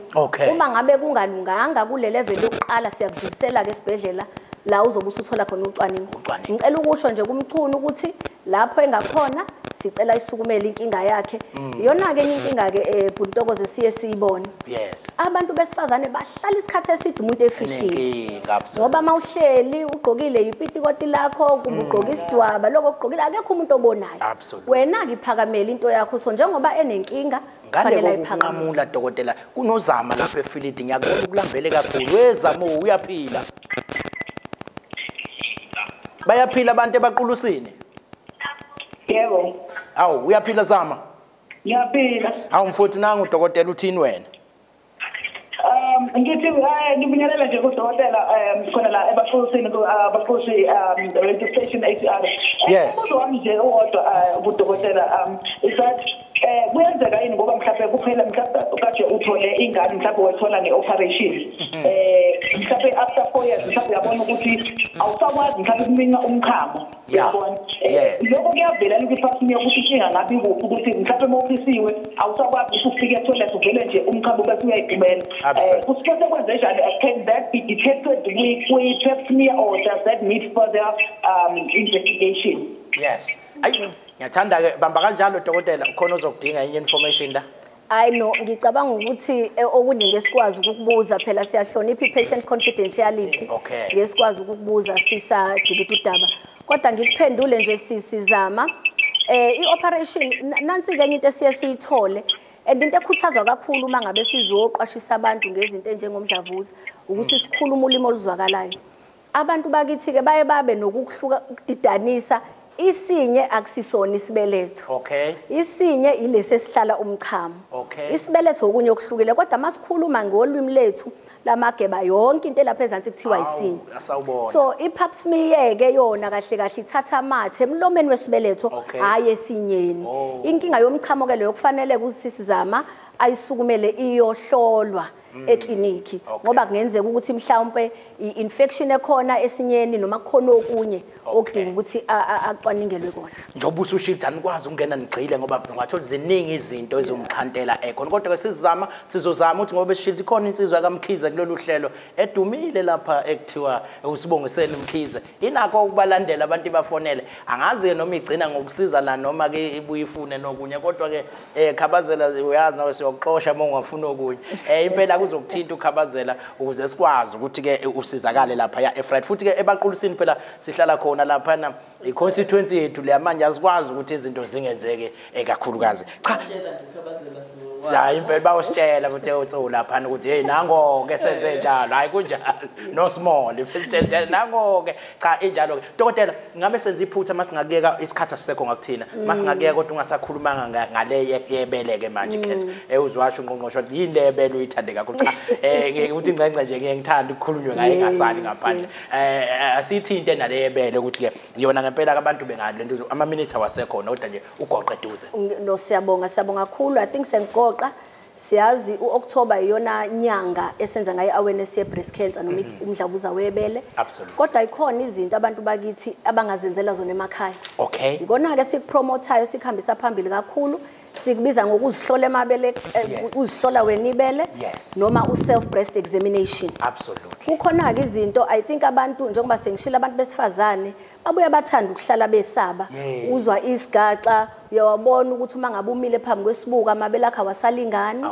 Uma ngabe kungalunganga kule level yokuqala siyakudlulisela ke esibhedlela la uzobe usuthola khona ucwaningo. Ngicela ukusho nje kuMchunu ukuthi lapho engakhona sicela isukumele inkinga yakhe. Iyona ke enye inkinga ke Buntokoze siye siyibone. Yes. Abantu besifazane bahlala isikhathi eside umuntu efihlile. Ngoba mawuhleli ugqokile ipitikoti lakho, kumbe ugqoke isidwaba, lokho ugqokile akekho umuntu obonayo. Wena ke iphakamela into yakho, so njengoba enenkinga kufanele ayiphakamule. Dokotela, kunozama lapha eFilidi, ngiyakubona ukulambele kakhulu. Wezamo uyaphila. Bayaphila abantu ebaqulusini? Yebo. Awu, uyaphila Zama? Ngiyaphila. Awu mfowethu, nangu udokotela uthini wena? Ngithi ngibingelela nje kudokotela khona la ebaqulusini, abaqusi radio station ACR. Yes. Umbuzo wami nje owodwa kudokotela is that kuyenzeka yini ngoba mhlawumbe kuphela mhlawumbe kade uthole ingane mhlawumbe wayithola ngeoperation, mhlawumbe after 4 years mhlawumbe uyabona ukuthi awusakwazi mhlawumbe ukuminca umchamo, uyabona, lokho kuyavela ukuthi smear ukuthi inkinga ngabe ikuphi, ukuthi mhlawumbe mawuphisiwe awusakwazi ukuthi ufike etoilet uvele nje umchamo bese uyayigqibela. Kusuke kwenze njani? Can that be detected with pap smear or does that need further investigation? Yes. Ayi, ngiyathanda ke, bamba kanjalo dokotela, ukhona ozokudinga enye information la. Hayi no, ngicabanga ukuthi okunye ngesikwazi ukukubuza, phela siyahlonipha i-patient confidentiality. Ngesikwazi ukukubuza sisadikida udaba. Kodwa ngikuphendule nje sisizama. I-operation nansi ke enye into esiye siyithole, and into ekhuthazwa kakhulu uma ngabe sizoqwashisa abantu ngezinto enjengomdlavuza ukuthi sikhulume ulimi oluzwakalayo. Abantu bakithi ke baye babe nokuhluka ukudidanisa isinye akusisona isibeletho. Okay. Isinye ilesi esihlala umchamo. Okay. Isibeletho okunye okuhlukile, kodwa masikhuluma ngolwimi lethu lamageba yonke into elapha ezansi kuthiwa isinye. Asawubona. So i-pap smear ke yona kahle kahle ithatha amathe emlomeni wesibeletho, hayi esinyeni. Inkinga yomchamo ke leyo kufanele kusisizama ayisukumele iyohlolwa ekliniki, ngoba kungenzeka ukuthi mhlawumbe i-infection ekhona esinyeni noma kukhona okunye okudinga ukuthi acwaningelwe kona. Njengoba usushilo anikwazi ukungena nigxile ngoba ungathola ziningi izinto ezomxhantela ekhona, kodwa ke sizozama ukuthi ngoba esishilo ikhona insizwa kaMkhize kulolu hlelo edumile lapha ekuthiwa uSibongiseni Mkhize, inakho ukubalandela abantu bafonele. Angazi noma igcina ngokusiza la noma ke ibuye ifune nokunye, kodwa ke Khabazela uyazi nawe siyokuxosha uma ungafuna okunye. Impela kuzokuthinta uKhabazela ukuze sikwazi ukuthi ke usizakale lapha ya eFriday. Futhi ke ebaqulisini phela sihlala khona lapha na i-constituency yethu le manje asikwazi ukuthi izinto zingenzeke kakhulukazi. Cha, hayi impela bawusitshela ukuthi utso lapha ukuthi hey nango ke senze njalo, hayi kunjalo no small ifisitshela nango ke. Cha, injalo ke dokotela, ngabe senze iphutha masingakuyeka isikhathi asisekho ngakuthina, masingakuyeka kodwa ungasakhulumanga ngale yebele ke manje cancer. Uzwasho ungqongqosho yini le yebele uyithande kakhulu? Cha, ngeke ukuthi ingcengce nje ngeke ngithanda ukukhulunywe ngaye ngasali ngaphandle. Asithinte nale yebele ukuthi ke yona ngempela abantu bengali lento ama minutes awasekhona kodwa nje ugoqe eduze. No, siyabonga kakhulu. I think sengigoqa siyazi uOctober iyona nyanga esenza ngayo awareness ye breast cancer noma umdlavuza webele. Kodwa ikhona izinto abantu bakithi abangazenzela zona emakhaya. Okay. Ikona ke sikupromotayo sikhambisa phambili kakhulu, sikubiza ngokuzihlola emabele, uzihlola wena ibele noma u-self breast examination. Absolutely. Kukhona ke izinto I think abantu njengoba sengishila abantu besifazane babuye bathanda ukuhlala besaba. Uzwa isigaxa uyawabona ukuthi uma ngabe umile phambi kwesibuko amabele akhe awasalingani,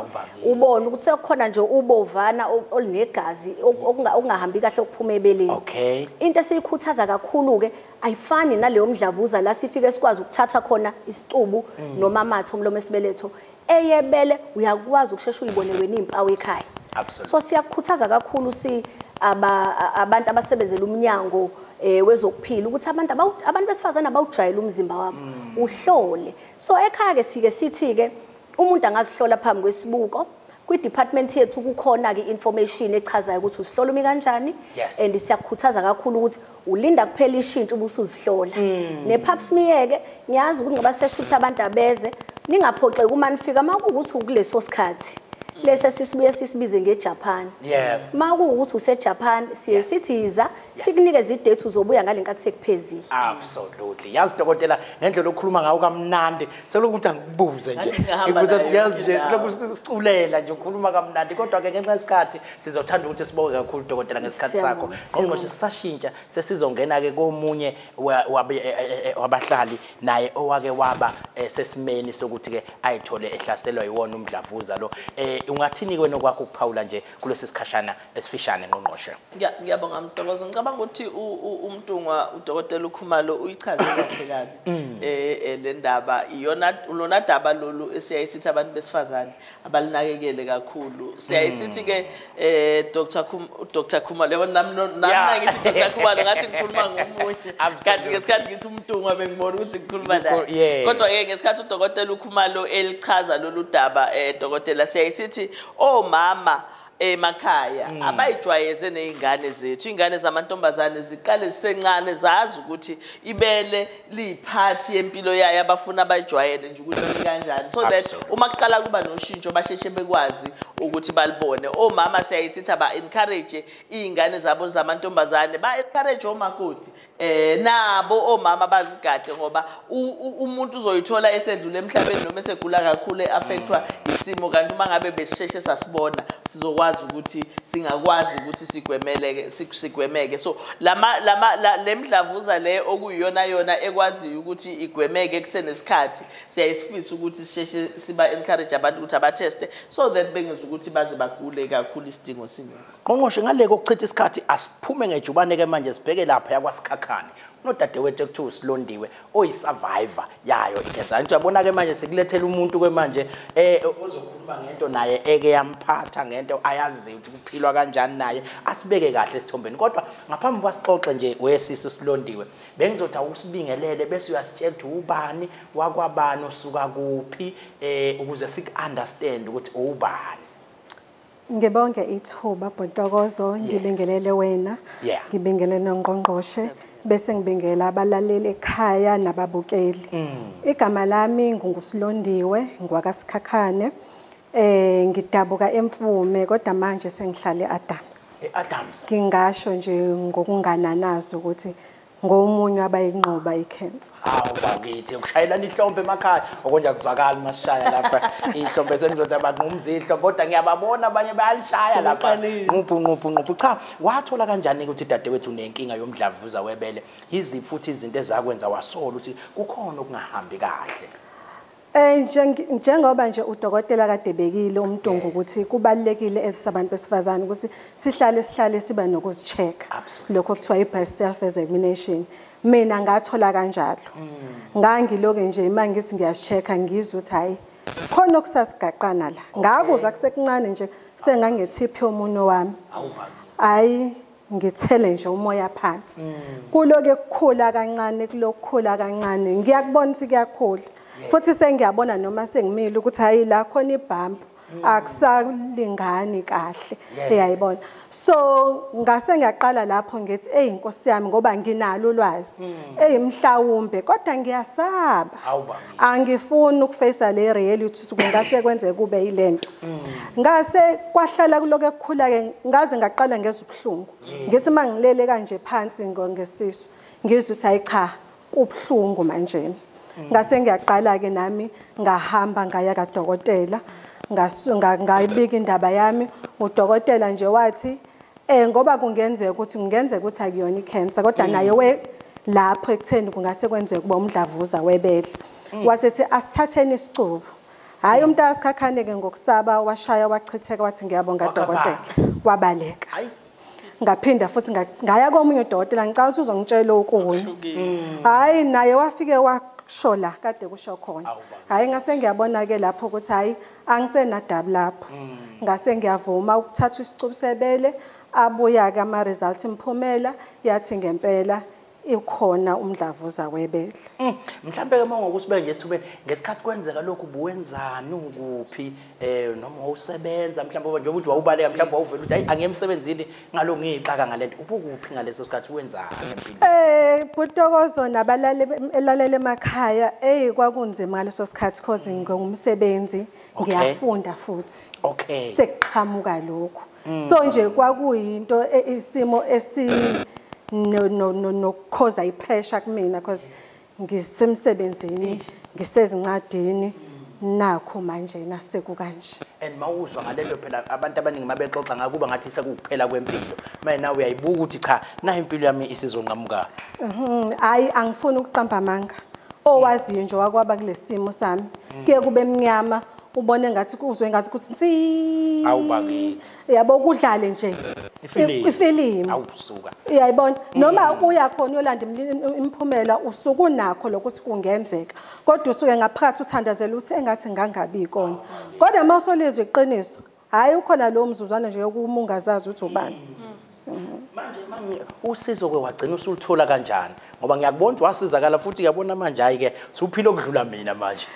ubone ukuthi sekukhona nje ubovana olunegazi okungahambi kahle okuphuma ebeleni. Okay. Into esiyikhuthaza kakhulu ke ayifani naleyo mdlavuza la sifike sikwazi ukuthatha khona isicubu noma amathe omlomo esibeletho. Eyebele uyakwazi ukushesha uyibone wena impawu ekhaya. Absolutely. So siyakukhuthaza kakhulu si abantu abasebenzela umnyango wezokuphila ukuthi abantu besifazane abawujwayele umzimba wabo uhlole. So ekhaya ke sike sithi ke umuntu angazihlola phambi kwesibuko. Kwi-department yethu kukhona ke information echazayo ukuthi usihlola umi kanjani, and siyakukhuthaza kakhulu ukuthi ulinda kuphela ishintsho ubusuzihlola. Ne-pap smear ke ngiyazi ukuthi ngoba seshutha abantu abeze ningaphoxeki uma nifika makuwukuthi ukuleso sikhathi lesi sisibuye sisibize ngeJapan. Makuwukuthi useJapan siye sithi yiza sikunikeze idate uzobuya ngalenkathi sekuphezile. Absolutely. Yazi dokotela ngendlela okhuluma ngawo kamnandi selokhu ukuthi angikubuze nje. Ngikubuza yazi nje lokhu siculela nje ukhuluma kamnandi, kodwa ke ngenxa yesikhathi sizothanda ukuthi sibonge kakhulu dokotela ngesikhathi sakho. Ngqongqoshe sisashintsha sesizongena ke komunye wabahlali naye owake waba sesimeni sokuthi ke ayithole ehlaselwa yiwona umdlavuza lo. Ungathini wena kwakho ukuphawula nje kulesi sikhashana esifishane ngqongqoshe? Ngiyabonga Mntokozo. Ngicabanga ukuthi uMntungwa udokotela uKhumalo uyichaze kahle kabi le ndaba. Iyona lona daba lolu esiyayisithi abantu besifazane abalinakekele kakhulu. Siyayisithi ke Dr Khumalo, yabo nami ngithi Dr Khumalo ngathi ngikhuluma ngomunye, kanti ngesikhathi ngithi uMntungwa bengibona ukuthi ngikhuluma naye. Kodwa ke ngesikhathi udokotela uKhumalo elichaza lolu daba, dokotela, siyayisithi omama emakhaya abayijwayeze nezingane zethu, ingane zamantombazane ziqale zisencane zazi ukuthi ibele liyiphathi yempilo yayo, abafuna abayijwayele nje ukuthi kanjani, so that uma kuqala kuba noshintsho basheshe bekwazi ukuthi balibone. Omama siyayisithi aba encourage izingane zabo zamantombazane, ba encourage omakoti nabo omama bazigade, ngoba umuntu uzoyithola esedlule emhlabeni noma esegula kakhulu eaffectwa isimo, kanti uma ngabe besisheshe sasibona sizokwazi ukuthi singakwazi ukuthi sigwemeleke sigwemeke. So lemdlavuza le okuyiyona yona ekwaziyo ukuthi igwemeke kusenesikhathi, siyayisifisa ukuthi sisheshe siba encourage abantu ukuthi abateste so that bengenza ukuthi baze bagule kakhulu isidingo singekho. Ngqongqoshe, ngale kokuchitha isikhathi asiphume ngejubane ke manje sibheke lapha yakwaSikhakhane. Unodadewethu ekuthiwa uSilondiwe oyisurvivor yayo icancer. Nje uyabona ke manje sikulethela umuntu ke manje ozokhuluma ngento naye eke yamphatha ngento ayaziyo ukuthi kuphilwa kanjani naye, asibeke kahle esithombeni. Kodwa ngaphambi kwasixoxe nje wesisi uSilondiwe, bengizothi awusibingelele bese uyasitshela ukuthi ubani wakwabani usuka kuphi ukuze siku-understand ukuthi ubani. Ngibonge ithuba Bhontokozo, ngibingelele wena, ngibingelele nongqongqoshe, bese ngibingela abalaleli ekhaya nababukeli. Igama lami nginguSilondiwe ngwakaSikhakhane. Ngidabuka eMfume kodwa manje sengihlale eAdams. eAdams. Ngingasho nje ngokungananazi ukuthi ngomunye abayinqoba icancer. Hawu bakithi ukushayelana ihlombe emakhaya okonje kuzwakala masishaya lapha ihlombe sengizothi abanqumza ihlombe kodwa ngiyababona abanye bayalishaya lapha nquphu nquphu nquphu. Cha, wathola kanjani ukuthi dadewethu unenkinga yomdlavuza webele? Yiziphi futhi izinto ezakwenza wasola ukuthi kukhona okungahambi kahle? Njengoba nje udokotela kade bekile uMntungu ukuthi kubalulekile esabantu besifazane ukuthi sihlale siba nokuzicheck. Lokho kuthiwa i-breast self examination. Mina ngathola kanjalo. Ngangiloke nje mangithi ngiyacheck ngizwe ukuthi hayi khona okusasigaqana la. Ngakuzwa kusekuncane nje sengangethiphi yomuno wami. Hayi ngithele nje umoya phansi. Kuloke kukhula kancane kulokukhula kancane ngiyakubona ukuthi kuyakhula. Futhi sengiyabona noma sengimile ukuthi hayi la khona ibump akusalingani kahle uyayibona. So ngase ngiyaqala lapho ngithi hey inkosi yami ngoba nginalo ulwazi hey mhlawumbe kodwa ngiyasaba angifuni ukufacea le reality kungase kwenzeke kube yilento. Ngase kwahlala kuloko ekukhula ke ngaze ngaqala ngezwe ubuhlungu ngithi mangilele kanje phansi ngesisu ngizwe ukuthi hayi cha kubuhlungu manje. Ngase ngiyaqala ke nami ngahamba ngaya kadokotela ngayibika indaba yami. Udokotela nje wathi ngoba kungenzeka ukuthi akuyona icancer kodwa naye we lapho ekutheni kungase kwenzeke kuba umdlavuza webele. Wasethi asithatheni isicubu. Hayi umuntu asikhakhane ke ngokusaba washaya wachitheka wathi ngiyabonga dokotela wabaleka. Ngaphinda futhi ngaya komunye udokotela ngicela ukuthi uzongitshela okunye. Hayi naye wafike washo la kade kusho khona. Hayi ngase ngiyabona ke lapho ukuthi hayi angisenadabu lapho. Ngase ngiyavuma ukuthatha isicubu sebele abuya ke ama results imphumela yathi ngempela ikhona umdlavuza webele. Mhlambe ke mawungokusibe nje sithubeni ngesikhathi kwenzeka lokhu buwenzani ukuphi noma wawusebenza mhlambe nje ukuthi wawubaleka mhlambe wawuvela ukuthi hayi angiyemsebenzini ngalo ngixaka ngalento ubukuphi ngaleso sikhathi wenzani empilweni? Bhutokozo nabalali elalele emakhaya kwakunzima ngaleso sikhathi cause ngingumsebenzi ngiyafunda futhi. Okay. Sekuqhamuka lokho. So nje kwakuyinto isimo esi no cause i-pressure kumina because ngisemsebenzini ngisezincadini nakho manje nasekukanje. And mawuzwa ngalento phela abantu abaningi mabexoxa ngakuba ngathi sekukuphela kwempilo manje nawe uyayibuka ukuthi cha na impilo yami isizonqamuka. Hayi angifuni ukuqamba amanga. Owaziyo nje wakwaba kulesimo sami kuye kube emnyama ubone ngathi kuzwe ngathi kuthi nsi awubakithi yabo kudlale nje ifilimu awusuka uyayibona noma uya khona uyolanda imphumela usuku nakho lokuthi kungenzeka kodwa usuke ngaphakathi uthandazela ukuthi engathi ngangabi ikona kodwa mawusolizwe iqiniso hayi ukhona lo mzuzwana nje yokumungazazi ukuthi ubani. Manje mami usizo ke wagcina usuluthola kanjani ngoba ngiyakubona ukuthi wasizakala futhi ngiyabona manje hayi ke usuphila okudlula mina manje.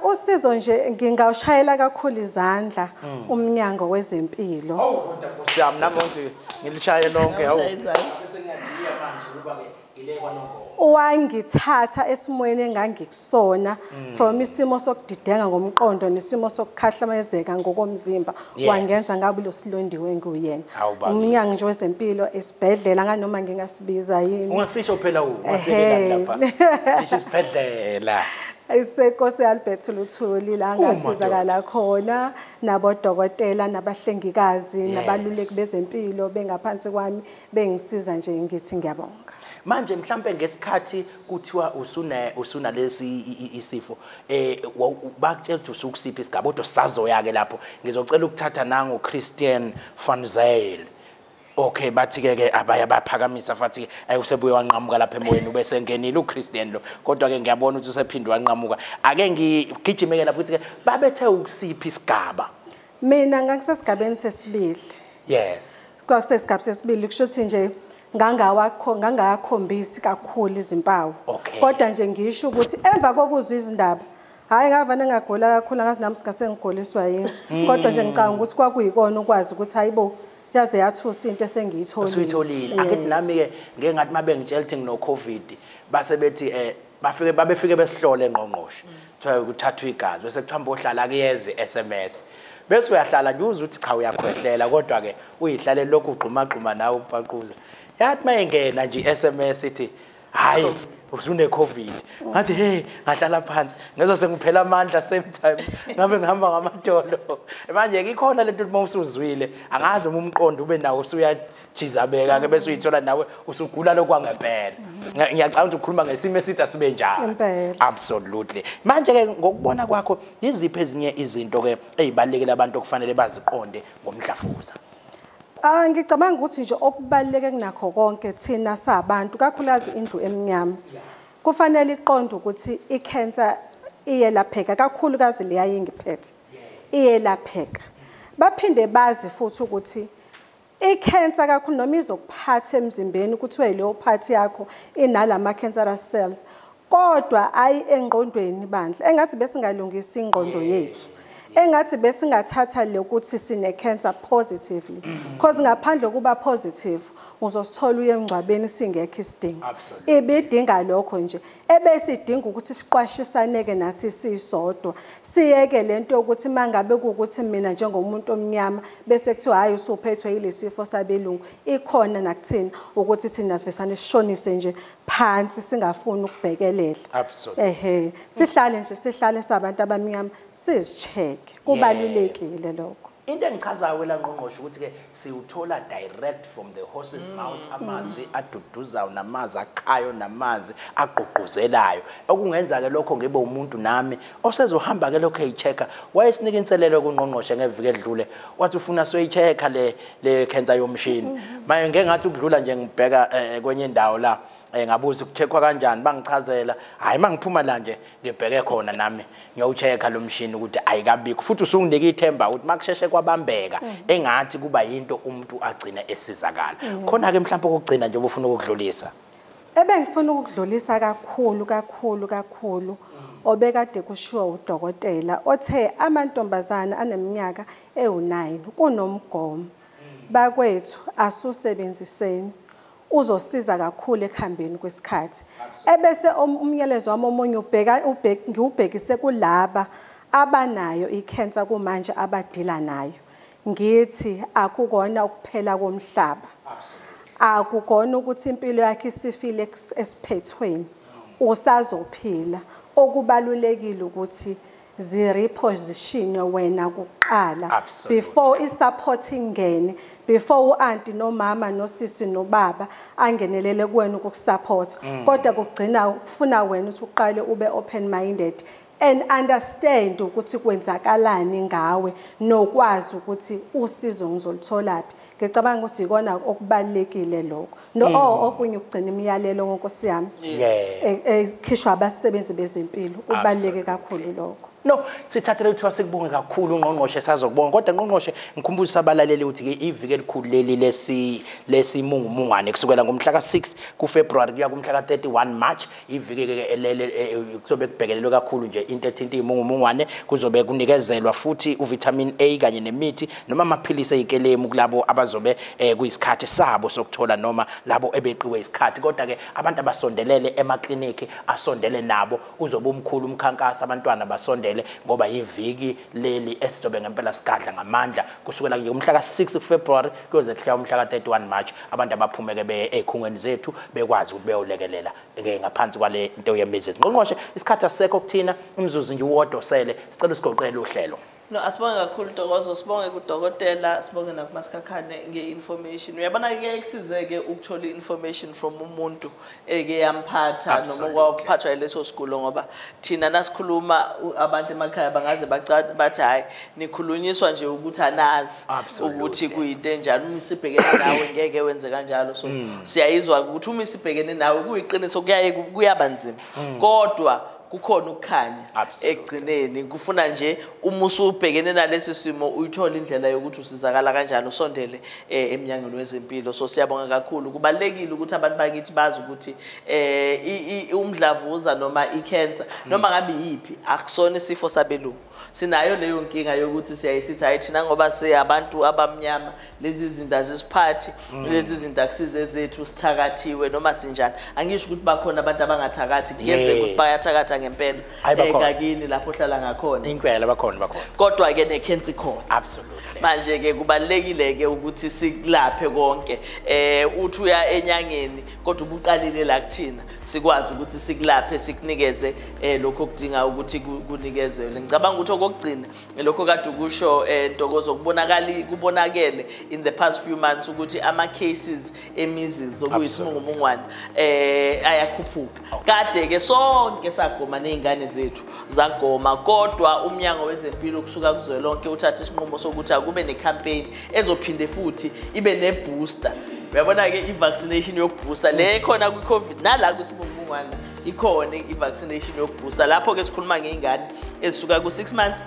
Usizo nje ngingawushayela kakhulu izandla umnyango wezempilo. Oh kodwa Nkosi yami nami ngithi ngilishaye lonke hawu. Bese ngiyadiya manje kuba ke ngilekwa nongo. Wangithatha esimweni engangikusona from isimo sokudidenga ngomqondo nesimo sokukhahlamezeka ngokomzimba wangenza ngabe lo silondiwe nguyena. Umnyango nje wezempilo esibhedlela nganoma ngingasibiza yini. Ungasisho phela ungasekelani lapha. Nisho isibhedlela. Isenkosi Albert Luthuli la ngasizakala khona nabodokotela nabahlengikazi nabaluleki bezempilo bengaphansi kwami bengisiza nje ngithi ngiyabonga. Manje mhlambe ngesikhathi kuthiwa usuna lesi isifo bakutshela ukuthi usukusiphi isigaba kodwa sisazoya ke lapho ngizocela ukuthatha nango Christian van Zyl. Okay bathi ke abaya baphakamisa fathi ayisebuye wanqamuka lapha emoyeni ubese engenile uChristian lo kodwa ke ngiyabona ukuthi usephindwe wanqamuka ake ngigijimeke lapho ukuthi ke babethe ukusiphi isigaba. Mina ngangisesigabeni sesibili. Yes. Kwakusesigaba sesibili kusho ukuthi nje ngangakhombisi kakhulu izimpawu. Kodwa nje ngisho ukuthi emva kokuzwa izindaba hayi ngavane ngagula kakhulu ngazi nami singase ngigoliswa yini kodwa nje ngicabanga ukuthi kwakuyikona ukwazi ukuthi hayibo yaze yathusa into esengiyitholile. Usuyitholile. Akithi nami ke ngeke ngathi mabe ngitshela ukuthi ngino COVID base bethi Bafike babefike besihlole ngqongqoshe. Kuthiwa kuthathwa igazi bese kuthiwa mbohlala kuyeze SMS. Bese uyahlala nje uzwe ukuthi cha uyakhwehlela kodwa ke uyihlale lokhu ugxuma gxuma nawe upaquza. Yathi mayengena nje SMS ithi hayi usune COVID. Ngathi hey ngahlala phansi ngezwe sengiphela amandla same time ngabe ngihamba ngamadolo. Manje ikhona lento uma usuzwile angazi uma umqondo ube nawo usuyajizabeka ke bese uyithola nawe usugula lokwangempela. Ngiyacabanga ukuthi ukhuluma ngesimo esithi asibe njalo. Absolutely. Manje ke ngokubona kwakho yiziphi ezinye izinto ke ezibalekile abantu okufanele baziqonde ngomdlavuza? Ngicabanga ukuthi nje okubaluleke kunakho konke thina sabantu kakhulukazi indlu emnyama kufanele iqonde ukuthi i-cancer iyelapheka kakhulukazi leyayingiphethe iyelapheka. Baphinde bazi futhi ukuthi i-cancer kakhulu noma izokuphatha emzimbeni kuthiwe leyo part yakho inalama cancerous cells kodwa ayi engqondweni bandla. Engathi besingalungisa ingqondo yethu, engathi besingathatha lokuthi sine cancer positively, because ngaphandle kuba positive uzosithola uye emngcwabeni singekho isidingo. Ibidinga lokho nje ebese idinga ukuthi siqwashisaneke nathi sisodwa, siyeke lento ukuthi mangabe kuukuthi mina njengomuntu omnyama bese kuthiwa hayi usuphethwe yilesifo sabelungu. Ikhona nakuthina ukuthi thina sivesane sishonise nje phansi singafuni ukubhekelela. Ehe, sihlale nje sihlale sabantu abamnyama sizicheck, kubalulekile lokho. Into engichazayo la ngqongqoshe ukuthi ke siwuthola direct from the horse's mouth amazwi aduduzayo namazwi akhayo namazwi agqugquzelayo. Okungenza ke lokho ngibe umuntu nami osezohamba ke lokho eyichecka. Wayesinika inselelo kungqongqoshe ngeviki edlule wathi ufuna soyichecka le cancer yomshini. Manje ngeke ngathi ukudlula nje ngibheka kwenye indawo la ngabuza ukucheckwa kanjani bangichazela hayi mangiphuma la nje ngibheke khona nami ngiyawuchecka lo mshini ukuthi ayikabikho futhi usunginike ithemba ukuthi makusheshe kwabambeka engathi kuba yinto umuntu agcina esizakala. Khona ke mhlawumbe ukugcina nje ubufuna ukudlulisa? Ebengifuna ukudlulisa kakhulu kakhulu kakhulu obekade kushiwo udokotela othe amantombazana aneminyaka ewu9 kunomgomo bakwethu asusebenziseni uzosiza kakhulu ekuhambeni kwesikhathi. Ebese umyalezo wami omunye ngiwubhekise kulaba abanayo i-cancer kumanje abadila nayo, ngithi akukona ukuphela komhlaba, akukona ukuthi impilo yakhe isifile esiphethweni, usazophila. Okubalulekile ukuthi zi-reposition wena kuqala before i-support ingene, before u-anti nomama nosisi nobaba angenelele kuwena ukukusupport, kodwa kugcina kufuna wena ukuthi uqale ube open minded and understand ukuthi kwenzakalani ngawe nokwazi ukuthi usizo ngizolitholaphi. Ngicabanga ukuthi ikona okubalulekile lokho. No okunye ukugcina imiyalelo ngonkosi yami ekhishwa abasebenzi bezempilo, kubaluleke kakhulu lokho. No, sithathele ukuthi sikubonge kakhulu ungqongqoshe, sazokubonga. Kodwa ngqongqoshe ngikhumbuza abalaleli ukuthi ke iviki elikhulu leli lesimungumungwane kusukela ngomhla ka6 kuFebruary kuya kumhla ka31 March, iviki ke kuzobe kubhekelelwe kakhulu nje into ethinta imungumungwane. Kuzobe kunikezelwa futhi uvitamin A kanye nemithi noma amaphilisi eyikelemu kulabo abazobe kuyisikhathi sabo sokuthola noma labo ebeqiwe isikhathi. Kodwa ke abantu abasondelele emakliniki asondele nabo, uzobe umkhulu umkhankaso, abantwana basondele ngoba iviki leli esizobe ngempela sigadla ngamandla kusukela nje umhla ka6 kuFebruary kuyoze kuhla umhla ka31 March. Abantu abaphumeke beye ezikhungweni zethu bekwazi ukuthi beyolekelela ke ngaphansi kwale nto yemizizi. Ngqongqoshe, isikhathi asisekho kuthina, umzuzu nje uwodwa osele, sicela usigoqele uhlelo. No, asibonge kakhulu Ntokozo, sibonge kudokotela, sibonge nakuMasikhakhane nge-information. Uyabona ke kusizeke ukuthola i-information from umuntu eke yamphatha noma kwaphathwa leso sigulo, ngoba thina nasikhuluma abantu emakhaya bangaze bathi hayi nikhulunyiswa nje ukuthi anazi ukuthi kuyinto enjani, uma isibhekene nawe ngeke wenze kanjalo. So siyayizwa ukuthi uma isibhekene nawe kuyiqiniso kuyaye kuyaba nzima, kodwa Kukhona ukukhanya ekugcineni. Kufuna nje uma usubhekene nalesi simo uyithola indlela yokuthi usizakala kanjani, usondele emnyangweni wezempilo. So siyabonga kakhulu. Kubalulekile ukuthi abantu bakithi bazi ukuthi umdlavuza noma i-cancer noma ngabe yiphi akusona isifo sabelungu. Sinayo leyo nkinga yokuthi siyayisithi hayi thina ngoba siyabantu abamnyama lezi zinto azisiphathi, lezi zinto akusize zethu, sithakathiwe noma sinjani. Angisho ukuthi bakhona abantu abangathakathi, kuyenzeka ukuthi bayathakatha ngempela ekakini lapho ohlala ngakhona. Impela bakhona. Kodwa ke ne-cancer ikhona. Absolutely. Manje ke kubalulekile ke ukuthi sikulaphe konke. Uthi uya enyangeni kodwa ubuqalile la kuthina, sikwazi ukuthi sikulaphe, sikunikeze lokho okudinga ukuthi kunikezelwe. Ngicabanga ukuthi okokugcina lokho kade ukusho Ntokozo, kubonakele in the past few months ukuthi ama cases e-measles okuyisimungumungwane ayakhuphuka. Kade ke sonke sagoma nezingane zethu zagoma, kodwa umnyango wezempilo kusuka kuzwelonke uthatha isinqumo sokuthi akube ne-campaign ezophinde futhi ibe ne-booster. Uyabona ke i-vaccination yokubooster le khona kwi-COVID nala kwisimungumungwana ikhona i-vaccination yokubooster. Lapho ke sikhuluma ngey'ngane ezisuka ku-6 months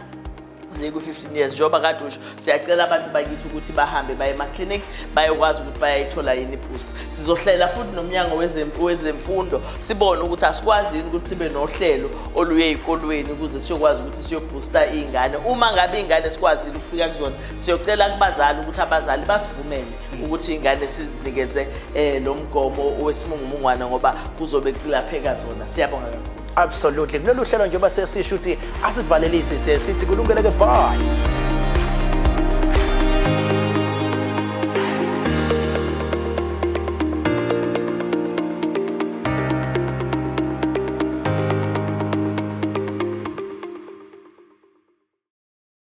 ziye ku-15 years. Njengoba kade usho, siyacela abantu bakithi ukuthi bahambe baye ema-clinic bayokwazi ukuthi bayayithola yini i-booster. Sizohlela futhi nomnyango wezemfundo sibone ukuthi asikwazi yini ukuthi sibe nohlelo oluye ey'kolweni ukuze siyokwazi ukuthi siyobooster iy'ngane. Uma ngabe iy'ngane sikwazile ukufika kuzona, siyocela kubazali ukuthi abazali basivumele ukuthi iy'ngane sizinikeze lo mgomo wesimungumungwana ngoba kuzobe kulapheka zona. Siyabonga kakhulu. Absolutely. Kulolu hlelo njengoba sesisho ukuthi asivalelisi, sithi kulungele ke, bye.